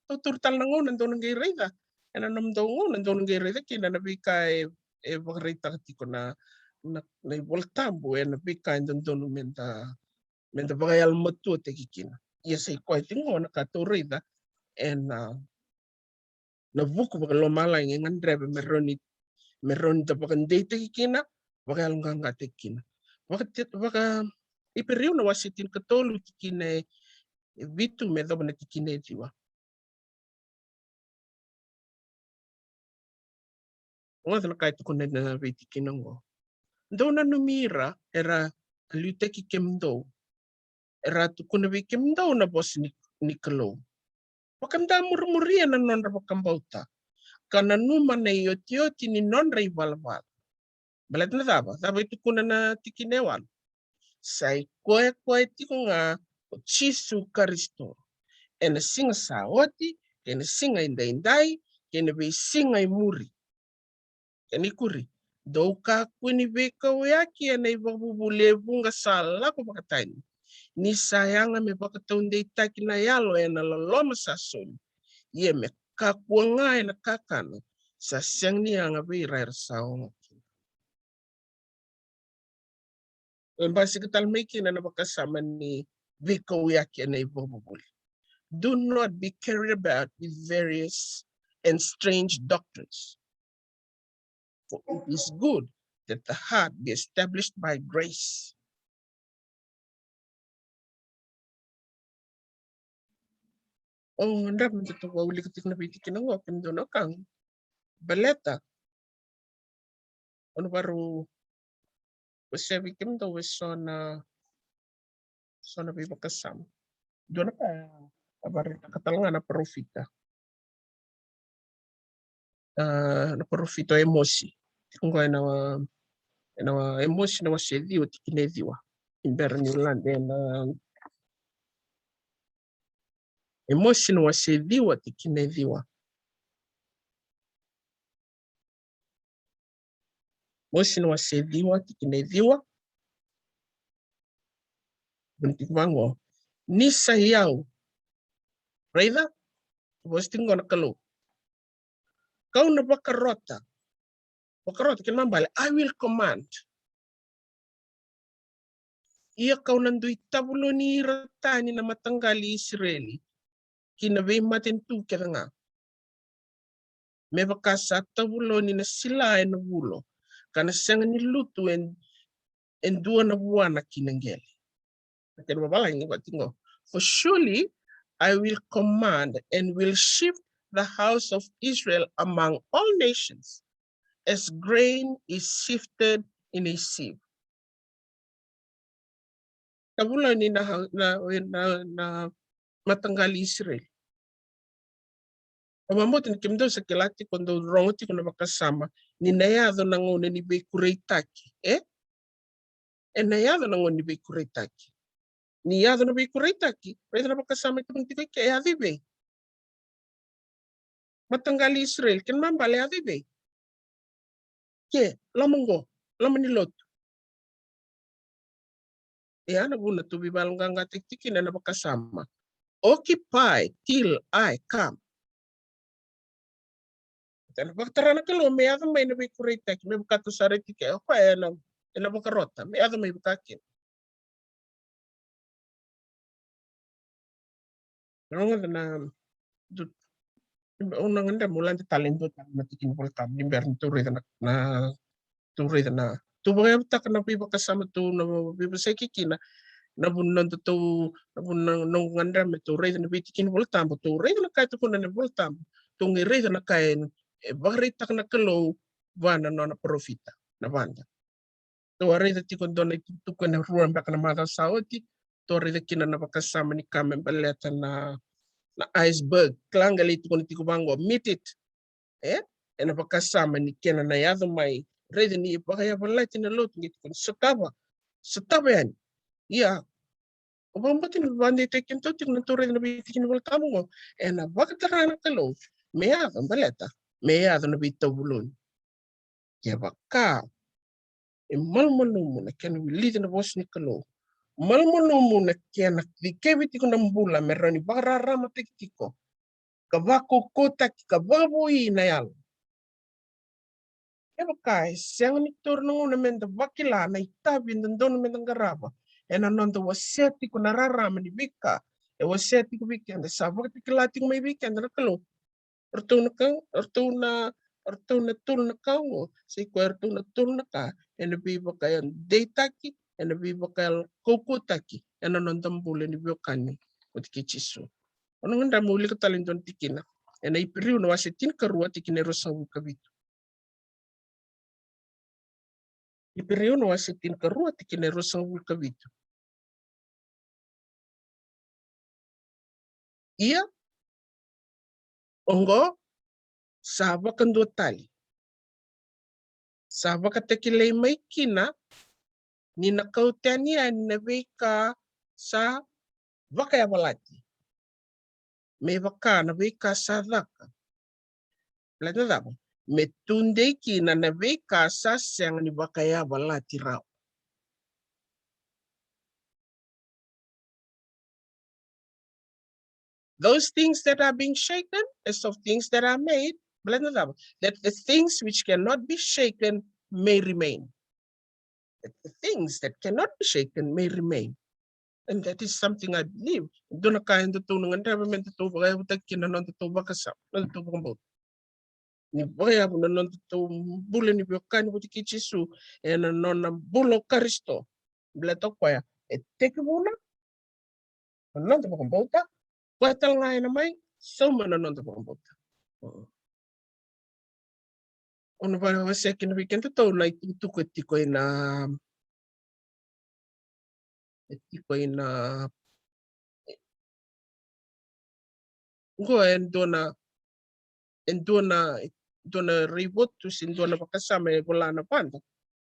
tou taura tale na gauna dou na qai raica. Ena nomudou gauna dou na qai raica kina na veika e, e vakaraitaka tiko na, na, na iVola Tabu, ena veika e dodonu meda, meda vakayalomatuataki kina. Ia sa i koya tiko qo na ka tou raica ena, na vuku vakalomalagi e gadreva me rawa ni, me rawa ni da vakadeitaki kina, vakayaloqaqataki kina. Vaka, vaka, Iperiu na wase tinikatolu, tikina e vitu me yacova na tikina e ciwa. Rogoca na ka e tukuna na veitikina oqo. Dou nanumi ira era a liutaki kemudou, era a tukuna vei kemudou na vosa ni, ni Kalou. Vakamuria na nodra vakabauta, ka nanuma na iotioti ni nodra ivalavala. Baleta na cava? Cava e tukuna na tikina e walu? Sa i koya koya tiko ga o Jisu Karisito, ena siga sa oti, kei na siga edaidai, kei na veisiga e muri. Kena ikuri, dou kakua ni veikauyaki ena ivakavuvuli e vuqa sa lako vakatani, ni sa yaga me vakataudeitaki na yalo ena loloma sa soli, ia me kakua ga ena kakana sa sega ni yaga vei ira era sa oga kina. E basika tale mai kina na vakasama ni veikauyaki ena ivakavuvuli. Do not be carried about with various and strange doctrines, for it is good that the heart be established by grace. O gadreva me datou wilika tiko na veitikina oqo, kemudou na wekaqu. Baleta o na vakarau wasea vei kemudou eso na, eso na veivakasama. Dua na ka a vakaraitaka tale ga na parofita. A, na parofita o Emosi. Tiko qo ena, ena Emosi na wase ciwa, tikina e ciwa. Ni bera niu lade ena Emosi na wase ciwa, tikina e ciwa. Emosi na wase ciwa, tikina e ciwa. Vuni tiko vaqo. Ni sa i au. Raica, vosa tiko qo na Kalou. Kau na vakarota. Vakarota, kena ibalebale, I will command. Ia kau na dui tavuloni ira tani na mataqali Isireli ki na veimatanitu kece ga, me vaka sa tavuloni na sila ena vulo, ka na sega ni lutu e, e dua na vuana ki na qele. Na kena vavalagi ni vati qo. For surely I will command and will shift the house of Israel among all nations, as grain is shifted in a sieve. Tavuloni na, na, na, na mataqali Isireli. Au vakabauta ni kemudou sa kila tiko, dou rogo tiko na vakasama ni na yaco na gauna ni veikureitaki, e? E na yaco na gauna ni veikureitaki. Ni yaco na veikureitaki, raica na vakasama e tukuni tiko i ke, e yaco i vei? Mataqali Isireli, kena ibalebale e yaco i vei? Ke, loma qo, loma ni lotu. Ia na vuna tou veivakayaloqaqataki tiko kina na vakasama. Occupy till I come. Ena vakatara na Kalou me yaco mai na veikureitaki, me vaka tou sa raica tiko, o koya ena, ena vakarota me yaco mai vakakina. Rogoca na, au na gadreva meu lade tale e dua tale na tikina iVolatabu ni bera ni tou raica na, na, tou raica na, tou vakayavutaka na veivakasama tou na veivosaki kina. Na vuna noda tou, na vuna noqu gadreva me tou raica na veitikina iVolatabu, tou raica na ka e tukuna na iVolatabu, tou qai raica na ka e, e vakaraitaka na Kalou vua na nona parofita na vada. Tou a raica tiko e dua na itukutuku ena rua beka na macawa sa oti. Tou a raica kina na vakasama ni ka me baleta na, na iceberg. Kila qai lai tukuna tiko vaqo, meet it. E? Ena vakasama ni kena na yaco mai. Raica ni vakayavalati na lotu, qai tukuni sotava. Sotava yani. Ia, au vakabauta ni vakadeitaki kedatou tiko na tou raica na veitikina iVolatabu qo. Ena vakatara na Kalou me yaco baleta me yaco na veitavuloni. Kevaka e malumalumu na kena wilici na vosa ni Kalou, malumalumu na kena dikevi tiko na bula me rawa ni vakararamataki tiko, ka vakaukauwataki, ka vakavoui na yalo. Kevaka e sega ni taura na gauna meda vakila na itavi e dodonu meda qarava ena noda wasea tiko na rarama ni veika e wasea tiko vei keda, sa vakatakila tiko mai vei keda na Kalou. Eratou na ka, eratou na, eratou na tolu na ka oqo, sa i koya eratou na tolu na ka ena veivakadeitaki ena veivakayalokaukauwataki ena noda bula ni veiwekani vata kei Jisu. O na gadreva meu wilika tale e dua na tikina ena Iperiu na wase tinikarua, tikina e ruasagavulu ka vitu. Iperiu na wase tinikarua, tikina e ruasagavulu ka vitu. Ia oqo, sa vakadua tale, sa vakatakilai mai kina ni na kau tani yani na veika sa vakayavalati, me vaka na veika sa caka. Baleta na cava? Me tudei kina na veika sa sega ni vakayavalati rawa. Those things that are being shaken, as of things that are made, baleta na cava? That the things which cannot be shaken may remain. That the things that cannot be shaken may remain. And that is something I believe. Dua na ka e datou na gadreva me datou vakayavutaki kina na nodatou vakasama, na nodatou vakabauta. Ni vakayavu na nodatou bula ni veiwekani vata kei Jisu, ena nona bula o Karisito. Baleta o koya e tekivuna na noda vakabauta, koya tale ga ena mai sauma na noda vakabauta. Mm. O na vakawasea kina vei kedatou na itukutuku e tiko ina, e tiko ina, qo e dua na, e dua na, dua na raivotu se dua na vakasama e vola na vada.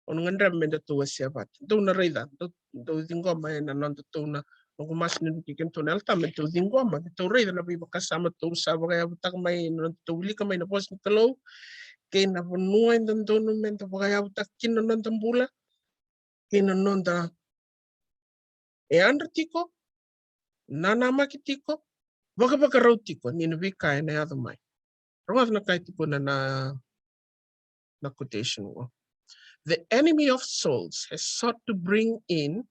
O na gadreva me datou wasea vata. Dou na raica, dou, dou ciqoma ena nodatou na, noqu masu ni vukei kedatou na Yalo Tabu, me datou ciqoma, me datou raica na veivakasama datou sa vakayavutaka mai, na nodatou wilika mai na vosa ni Kalou, kei na vanua e dodonu me da vakayavutaka kina na noda bula, kei na noda e yadra tiko, nanamaki tiko, vakavakarau tiko ni na veika ena yaco mai. Rogoca na ka e tukuna na, na quotation qo. The enemy of souls has sought to bring in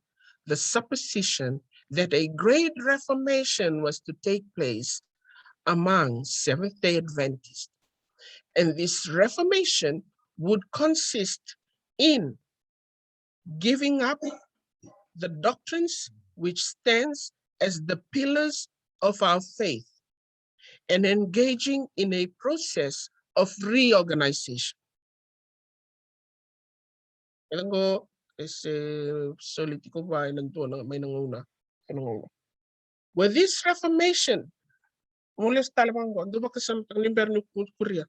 the supposition that a great reformation was to take place among Seventh-day Adventists. And this reformation would consist in giving up the doctrines which stands as the pillars of our faith and engaging in a process of reorganization. Ena qo e se soli tiko vua ena dua na, mai na gauna, ena gauna. With this reformation, mo lesu tale vaqo, dou vakasamataka ni bera ni ku-, kuria.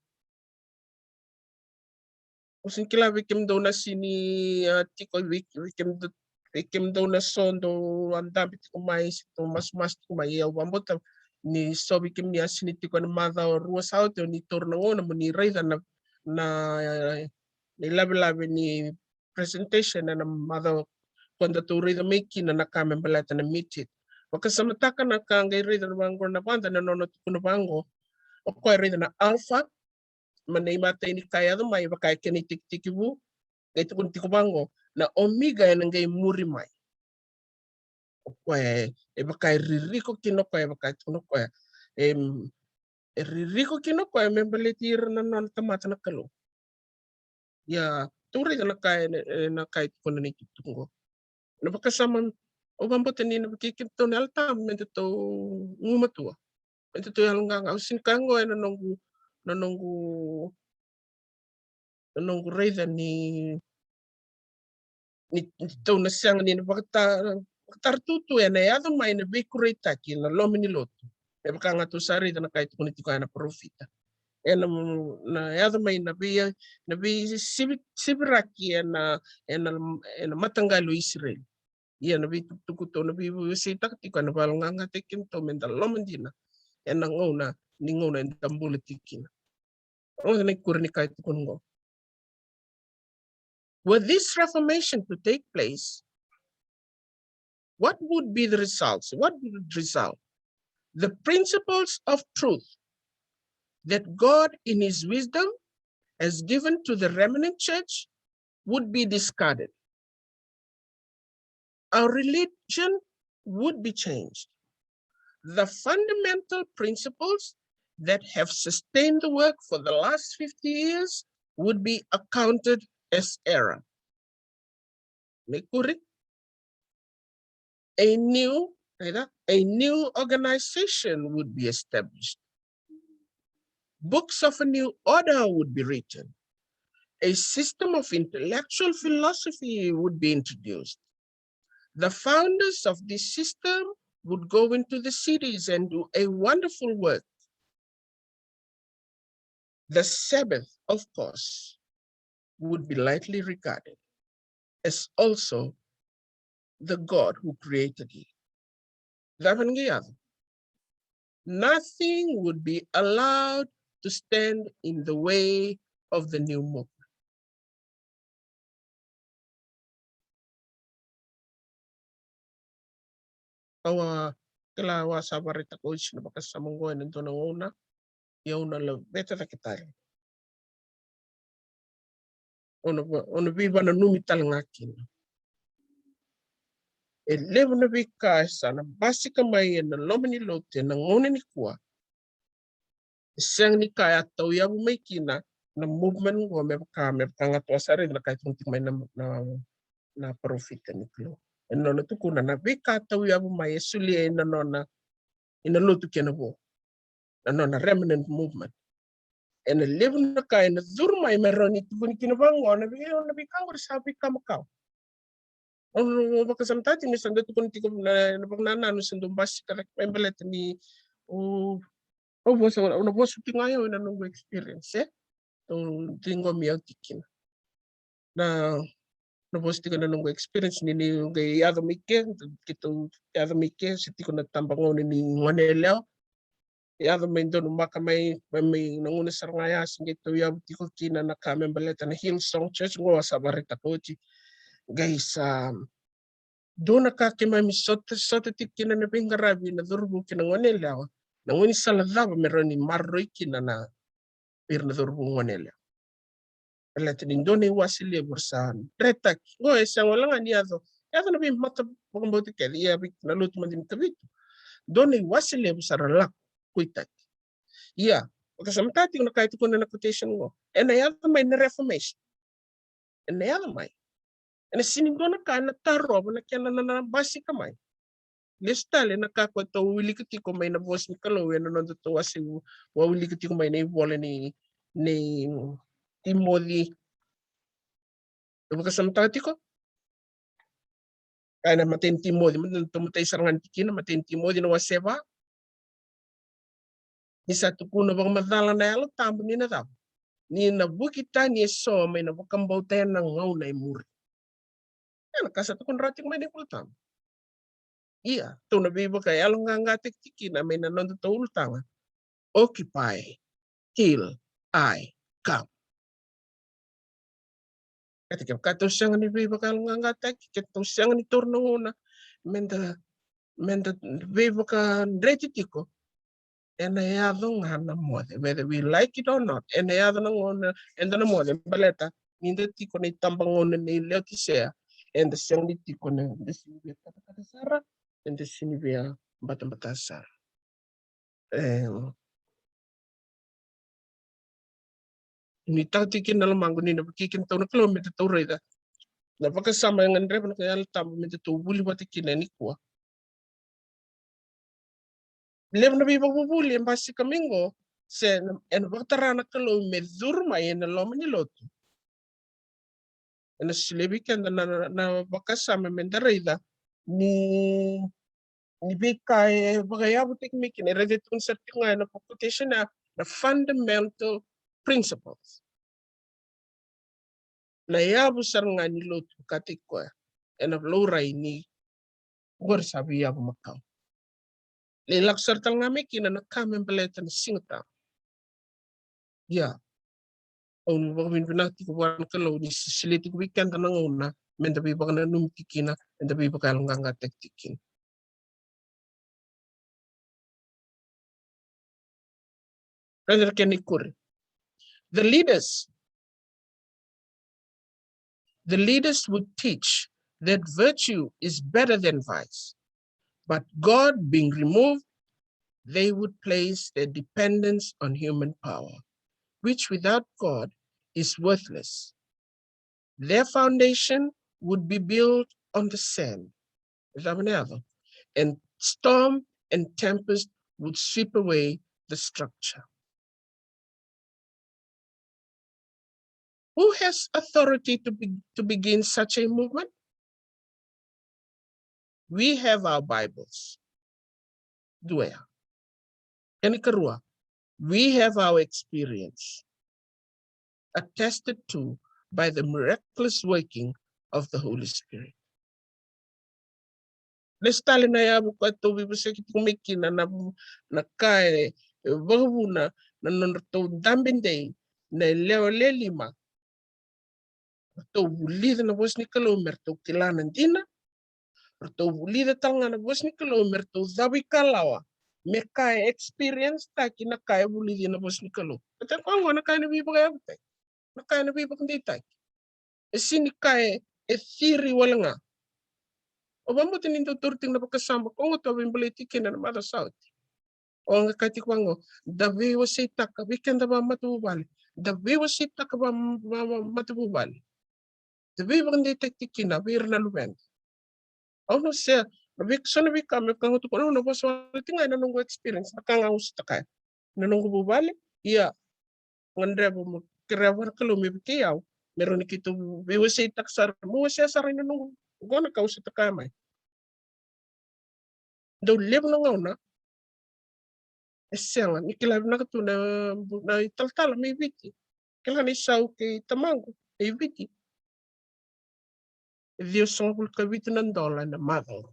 Au sega ni kila vei kemudou na sini, a, tiko vei, vei kemudou, vei kemudou na so dou a dabe tiko mai, se dou masumasu tiko mai, au vakabauta ni so vei kemuni a sini tiko ena macawa rua sa oti, o ni taura na gauna mo ni raica na, na, na ilavelave ni presentation ena macawa ko datou raica mai kina na ka me baleta na meeting. Vakasamataka na ka qai raica na vaqo na vada, na nona tukuna vaqo. O koya raica na Alpha, mai na imatai ni ka e yaco mai, vaka e kena itekitekivu, qai tukuna tiko vaqo, na Omega ena qai muri mai. O koya e, e vaka e ririko kina o koya, e vaka e tukuna o koya. Em, e ririko kina o koya me baleti ira na nona tamata na Kalou. Ia, tou raica na ka e, e, na ka e tukuna na itukutuku qo. Na vakasama, au vakabauta ni na vukei kedatou na Yalo Tabu me datou gumatua, me datou yaloqaqa. Au sega ni kaya qo ena noqu, na noqu, na noqu raica ni, ni, ni tou na sega ni na vakata-, vakatara tutu ena yaco mai na veikureitaki ena loma ni lotu. Me vaka ga tou sa raica na ka e tukuna tiko ya na parofita. Ena, na yaco mai na vei, na veisivi-, siviraki ena, ena, ena mataqali o Isireli. Ia na veitukutuku tou na veivosakitaka tiko ena vakayaloqaqataki kedatou me da loma dina ena gauna, ni gauna eda bula tiko kina. Rogoca na ikuri ni ka e tukuna qo. Were this reformation to take place, what would be the results? What would result? The principles of truth that God in his wisdom has given to the remnant church would be discarded. Our religion would be changed. The fundamental principles that have sustained the work for the last fifty years would be accounted as error. Na ikuri, A new, a new organization would be established. Books of a new order would be written. A system of intellectual philosophy would be introduced. The founders of this system would go into the cities and do a wonderful work. The Sabbath, of course, would be lightly regarded, as also the God who created it. Cava na qai yaco? Nothing would be allowed to stand in the way of the new movement. Au a kila, au a sa vakaraitaka oti na vakasama oqo ena dua na gauna, ia au na laveta cake tale. Au na va-, au na veivakananumi tale ga kina. E levu na veika e sa na basika mai ena loma ni lotu ena gauna nikua. E sega ni ka e a tauyavu mai kina na movement oqo, me vaka, me vaka ga tou a sa raica na ka e tukuna tiko mai na, na, na parofita ni Kalou. Ena nona tukuna na veika tauyavu mai e solia ina nona, ina lotu kei na vo, na nona remnant movement. Ena levu na ka ena curu mai me rawa ni tukuni kina vaqo, na vei, na veika oqori sa veika makawa. Au, au vakasamataka tiko ni sa dau tukuni tiko na, na vakanananu sa dau basika cake mai baleta ni, o, au vosa, au na vosa tiko ga au ena noqu experience, e? Au ciqomi au tiko kina. Na, na vosa tiko na noqu experience ni, ni qai yaco mai ke, keitou yaco mai ke, se tiko na tabagauna ni gone yalewa. Yaco mai donumaka mai, mai, mai na gauna sara ga ya se qai tauyavu tiko kina na ka me baleta na Hillsong Church, qo au sa vakaraitaka oti. Qai sa dua na ka keimami sota, sota tiko kina na veiqaravi na cauravou kei na gone yalewa. Na gaunisala cava me rawa ni maroroi kina na, vei ira na cauravou gone yalewa. Baleta ni dua na iwase levu ra sa dretaki. Qo e sega wale ga ni yaco, yaco na veimata vakabauta kece, ia vei na lotu madini kavitu. Dua na iwase levu sa ra lako koitaki. Ia, vakasamataka tiko na ka e tukuna na quotation qo. Ena yaco mai na Reformation. Ena yaco mai. Ena sega ni dua na ka ena tarova na kena na, na basika mai. Lesu tale na ka ko tou wilika tiko mai na vosa ni Kalou ena noda tou wase, au wilika tiko mai na ivola ni, ni Timoci. E vakasamataka tiko. Ka ena imatai ni Timoci, matai, tou matai sara ga ni tikina, imatai ni Timoci na wase va. Ni sa tukuna vakamacala na Yalo Tabu ni na cava? Ni na vuki tani eso mai na vakabauta ena gauna e muri. Ena ka sa tukuna rawa tiko mai na iVola Tabu. Ia, tou na veivakayaloqaqataki tiko kina mai na noda tou ulutaga. Occupy till I come. Kati kevaka tou sega ni veivakayaloqaqataki, ke tou sega ni taura na gauna meda, meda veivakadreti tiko, ena yaco ga na moce. Whether we like it or not, ena yaco na gauna eda na moce, baleta ni da tiko na itabagauna ni Leotisea, eda sega ni tiko na, da sega ni via katakata sara, eda sega ni via batabata sara. E, ni tau tiko kina na lomaqu ni na vukei kina tou na Kalou meda tou raica na vakasama e gadreva na Yalo Tabu meda tou vuli vata kina nikua. Levu na veivakavuvuli e basika mai qo, se na, ena vakatara na Kalou me curu mai ena loma ni lotu. Ena solia vei keda na, na, na vakasama meda raica ni, ni veika e vakayavutaki mai kina, e raica e tukuni sara tiko ga ena quotation ya, na fundamental principles. Na yavu sara ga ni lotu ka tiko koya ena laurai ni qori sa veiyavu makawa. Lai lako sara tale ga mai kina na ka me baleta na Siga Tabu. Ia, au vakavinavinaka tiko vua na Kalou ni solia tiko vei keda na gauna meda veivakananumi tiko kina, meda veivakayaloqaqataki tiko kina. Raica na kena ikuri. The leaders, the leaders would teach that virtue is better than vice, but God being removed, they would place their dependence on human power, which without God is worthless. Their foundation would be built on the sand, Cava na yaco? And storm and tempest would sweep away the structure. Who has authority to, be, to begin such a movement? We have our Bibles. Dua ya. Kena ikarua, we have our experience attested to by the miraculous working of the Holy Spirit. Lesu tale na yavu ka tou veivosaki tiko mai kina na, na ka e, e vakavuna na nodratou dabe dei na yalewa le lima. Ratou vulica na vosa ni Kalou me ratou kila na dina. Ratou vulica tale ga na vosa ni Kalou me ratou cavuikalawa, me ka e experience taki na ka e vulici na vosa ni Kalou. Baleta koya gona na ka ena veivakayavutaki, na ka ena veivakadeitaki. E sega ni ka e, e theory wale ga. O vakabauta ni dau tauri tiko na vakasama koya gona tou veibolei tiko kina na macawa sa oti. O qai kaya tiko vaqo, da veiwaseitaka vei keda vakamatavuvale. Da veiwaseitaka vaka, vaka, vakamatavuvale. Da veivakadeitaki tiko kina vei ira na luveda. Au na se, na vei, so na veika me vaka ga tukuna, au na vosa wale tiko ga ena noqu experience, na ka ga au sotava ena noqu vuvale. Ia, gadreva mo kerea vua na Kalou me vukei au me rawa ni keitou veiwaseitaka sara, meu wasea sara ena noqu, qo na ka au sotava mai. Dau levu na gauna e sega ni kila vinaka tu na, na italatala mai Viti. Kila na isau kei tamaqu mai Viti. E ciwasagavulu ka vitu na dola ena macawa.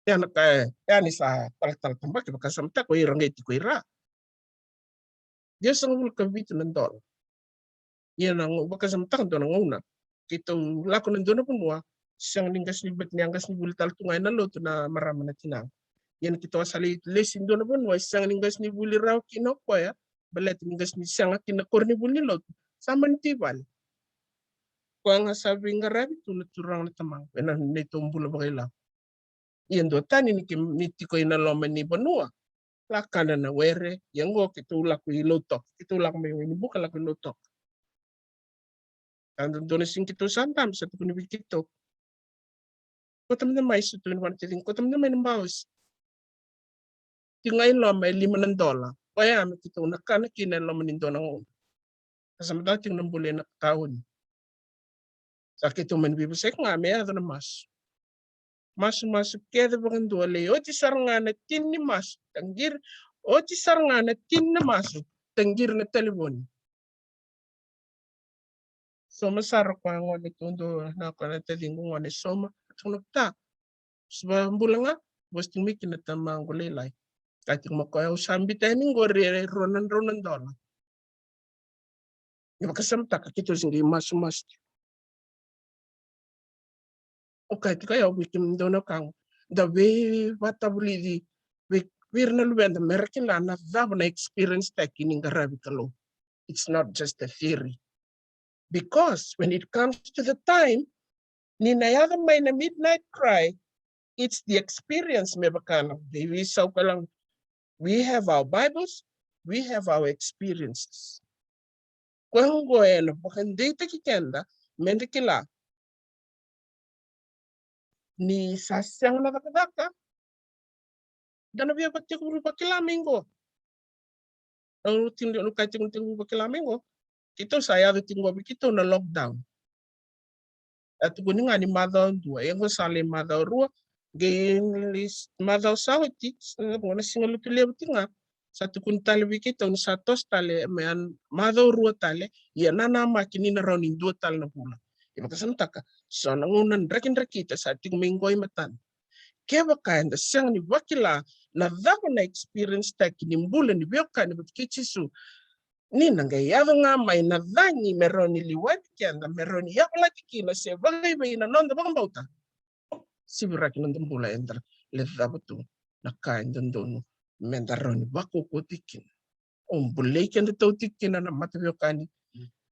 Ia na ka, ia ni sa talatala tabaki, vakasamataka o ira qai tiko i ra. Ciwasagavulu ka vitu na dola. Ia na gau, vakasamataka dua na gauna keitou lako na dua na vanua, sega ni qasenivuli, ni a qasenivuli tale tu ga ena lotu na marama na tinaqu. Ia na keitou a sa lai lesi dua na vanua e sega ni qasenivuli rawa kina o koya, baleta ni qase ni sega kina koronivuli ni lotu. Sa mani tu i vale. Koya ga sa veiqaravi tu na turaga na tamaqu ena neitou bula vakailavo. Ia duatani ni ke, ni tiko ena loma ni vanua, lakana na were. Ia qo keitou lako i Lautoka, keitou lako mai Wainibuka lako i Lautoka. Sa dua na siga keitou sa dabe, sa tukuni vei keitou, kauta mada mai, sa tukuni vua na taciqu, kauta mada mai na baosi. Tiko ga i loma e lima na dola. Koya me keitou na kana kina e loma ni dua na gauna. Sa mada tiko na bula ena tauni. Sa keitou mani veivosaki ga me yaco na masu. Masumasu kece vakadua, lai oti sara ga na tini ni masu, taqiri, oti sara ga na tini na masu, taqiri na talevoni. Sauma sara koya gone, tou dua na, koya na taciqu gone, sauma, tukuna, ta, sa vakabula ga, vosa tiko mai kina tamaqu lailai. Kaya tiko mai koya, au sa biuta yani qori e rua na drau na dola. Ni vakasamataka keitou se qai masumasu tiko. Au kaya tiko ya vei kemudou na wekaqu, da veivatavulici vei, vei ira na luveda me ra kila na cava na experience taki ni qaravi Kalou. It's not just a theory. Because when it comes to the time ni na yaco mai na midnight cry, it's the experience, me vaka na veiveisau ka laga. We have our Bibles, we have our experiences. Koya oqo ena vakadeitaki keda me da kila ni sa sega na cakacaka, da na via vakatekivu vakila mai qo. Au tiko, au kaya tiko na tekivu vakila mai qo. Keitou sa yaco tiko qo vei keitou na lockdown. A tukuni ga ni macawa dua, ia qo sa lai macawa rua, qai English macawa sa oti, sa qo na siga Lotulevu tiko ga. Sa tukuni tale vei keitou ni sa toso tale me a macawa rua tale, ia nanamaki ni na rawa ni dua tale na vula. E vakasamataka, so na gauna drakidrakita sa tiko mai qo i matada. Kevaka eda sega ni vakila na cava na experience taki ni bula ni veiwekani vata kei Jisu, ni na qai yaco ga mai na cagi me rawa ni liwai keda, me rawa ni yavalati kina se vakaivei na noda vakabauta. Siviraki noda bula, eda lecava tu na ka e dodonu me da rawa ni vakaukauwataki kina. O bulai keda tauti kina na mataveiwekani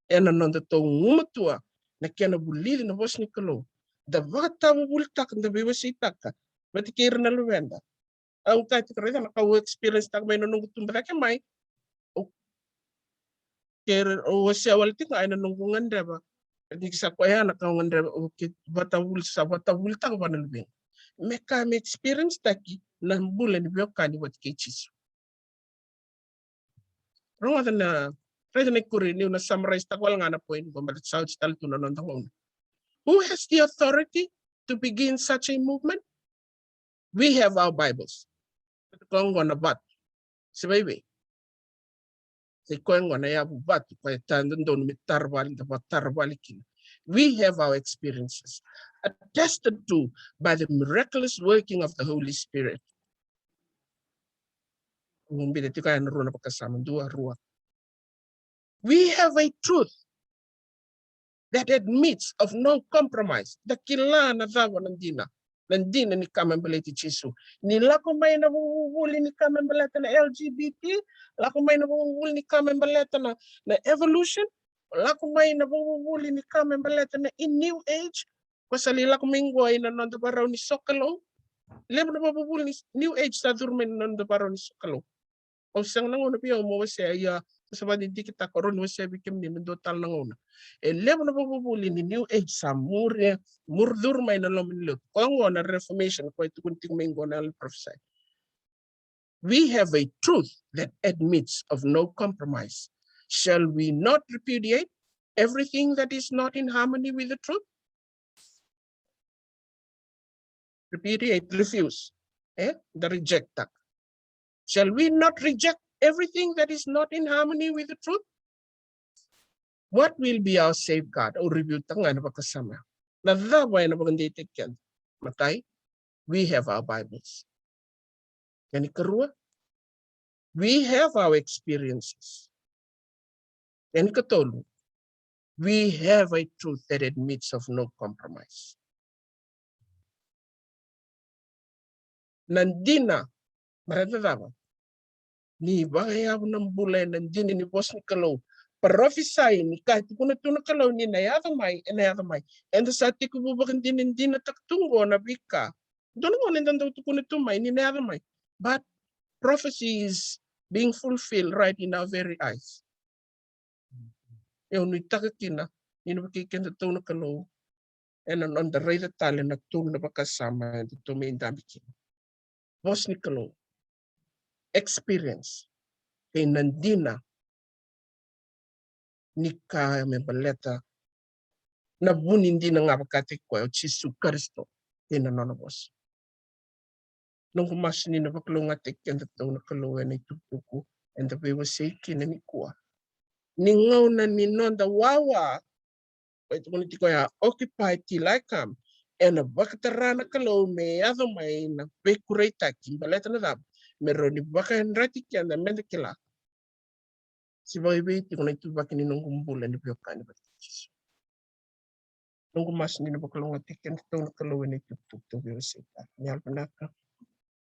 ena noda tou gumatua na kena vulici na vosa ni Kalou. Da vakatavuvulitaka, da veiwaseitaka vata kei ira na luveda. Au kaya tiko, raica na ka au experience taka mai na noqu tubu cake mai. Au kere, au wasea wale tiko ga ena noqu gadreva Ni sa koya na ka o gadreva, o ke vatavuli, sa vatavulitaka vua na luvequ me ka me experience taki na bula ni veiwekani vata kei Jisu. Rogoca na, raica na ikuri, niu na summarize taka wale ga na point qo, baleta sa oti tale tu na noda gauna. Who has the authority to begin such a movement? We have our Bibles. Koya qo na vatu. Se vei vei. Sai koya qo na yavu vatu, koya e dodonu me tara vale, da vakatara vale kina. We have our experiences attested to by the miraculous working of the Holy Spirit. Au biuta tiko yani na rua na vakasama, dua, rua. We have a truth that admits of no compromise. Da kila na cava na dina, na dina ni ka me baleti Jisu. Ni lako mai na vuvuli ni ka me baleta na L G B T, lako mai na vuvuli ni ka me baleta na, na evolution, lako mai na vuvuli ni ka me baleta na in new age, ko sa lai lako mai qo ina noda varau ni sokalou. Levu na vuvuli ni new age sa curu mai na noda varau ni sokalou. Au sega na gauna vei au mo wasea, ia sa vakadidiketaka, au rawa ni wasea vei kemuni ena dua tale na gauna. E levu na vuvuli ni new age sa muri, muri curu mai na loma ni lotu. Koya qo na Reformation, koya e tukuni tiko mai qo na Ellen Professor. We have a truth that admits of no compromise. Shall we not repudiate everything that is not in harmony with the truth? Repudiate, refuse. Eh? Da reject taka. Shall we not reject everything that is not in harmony with the truth? What will be our safeguard? Au review taka ga na vakasama. Na cava ena vakadeitaki keda? Matai, we have our Bibles. Kena ikarua, we have our experiences. Kena ikatolu, we have a truth that admits of no compromise. Na dina, baleta cava? Ni vakayavu na bula ena dina ni vosa ni Kalou. Parofisai ni ka e tukuna tu na Kalou ni na yaco mai, ena yaco mai. Eda sa tekivu vakadinadinataka tu qo na veika. Dua na gauna eda dau tukuna tu mai ni na yaco mai. But prophecy is being fulfilled right in our very eyes. Au nuitaka kina ni na vukei kedatou na Kalou ena noda raica tale na tolu na vakasama edatou mai dabe kina. Vosa ni Kalou, experience, kei na dina ni ka me baleta na vu ni dina ga vakataki koya o Jisu Karisito kei na nona vosa. Noqu masu ni na vakalougatataki kedatou na Kalou ena itukutuku eda veiwasei kina nikua. Ni gauna ni noda wawa, e tukuni tiko ya, occupy till I come. Ena vakatara na Kalou me yaco mai na veikuraitaki, baleta na cava? Me rawa ni vakayadrati keda meda kila se vakaevei tiko na ituvaki ni noqu bula ni veiwekani vata kei Jisu. Noqu masu ni na vakalougatataki kedatou na Kalou ena itukutuku tou veiwasei tale. Ni yalovinaka.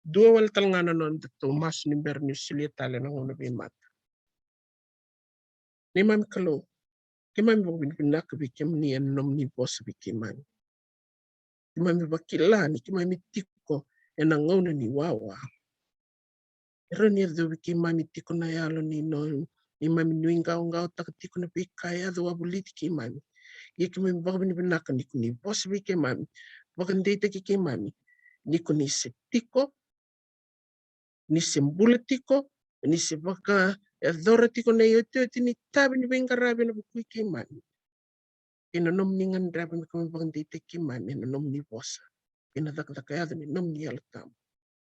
Dua wale tale ga na nodatou masu ni bera niu solia tale na gauna veimata. Neimami Kalou, keimami vakavinavinaka vei kemuni ena nomuni vosa vei keimami. Keimami vakila ni keimami tiko ena gauna ni wawa. E rawa ni yacovi keimami tiko na yalo ni no, neimami nuiqawaqawataka tiko na veika e yaco wavoliti keimami. Ia keimami vakavinavinaka ni ko ni vosa vei keimami, vakadeitaki keimami ni ko ni se tiko, ni se bula tiko, ni se vakayacora tiko na iotioti ni itavi ni veiqaravi ena vuku i keimami. Ena nomuni gadreva me keimami vakadeitaki keimami ena nomuni vosa, ena cakacaka yaco ni nomuni Yalo Tabu.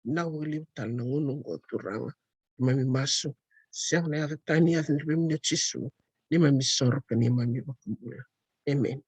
Vinaka vakalevu tale na gauna oqo Turaga. Keimami masu, sega na yaca tani, yaca ni vei kemuni o Jisu, neimami isoro ka neimami iVakabula. Emeni.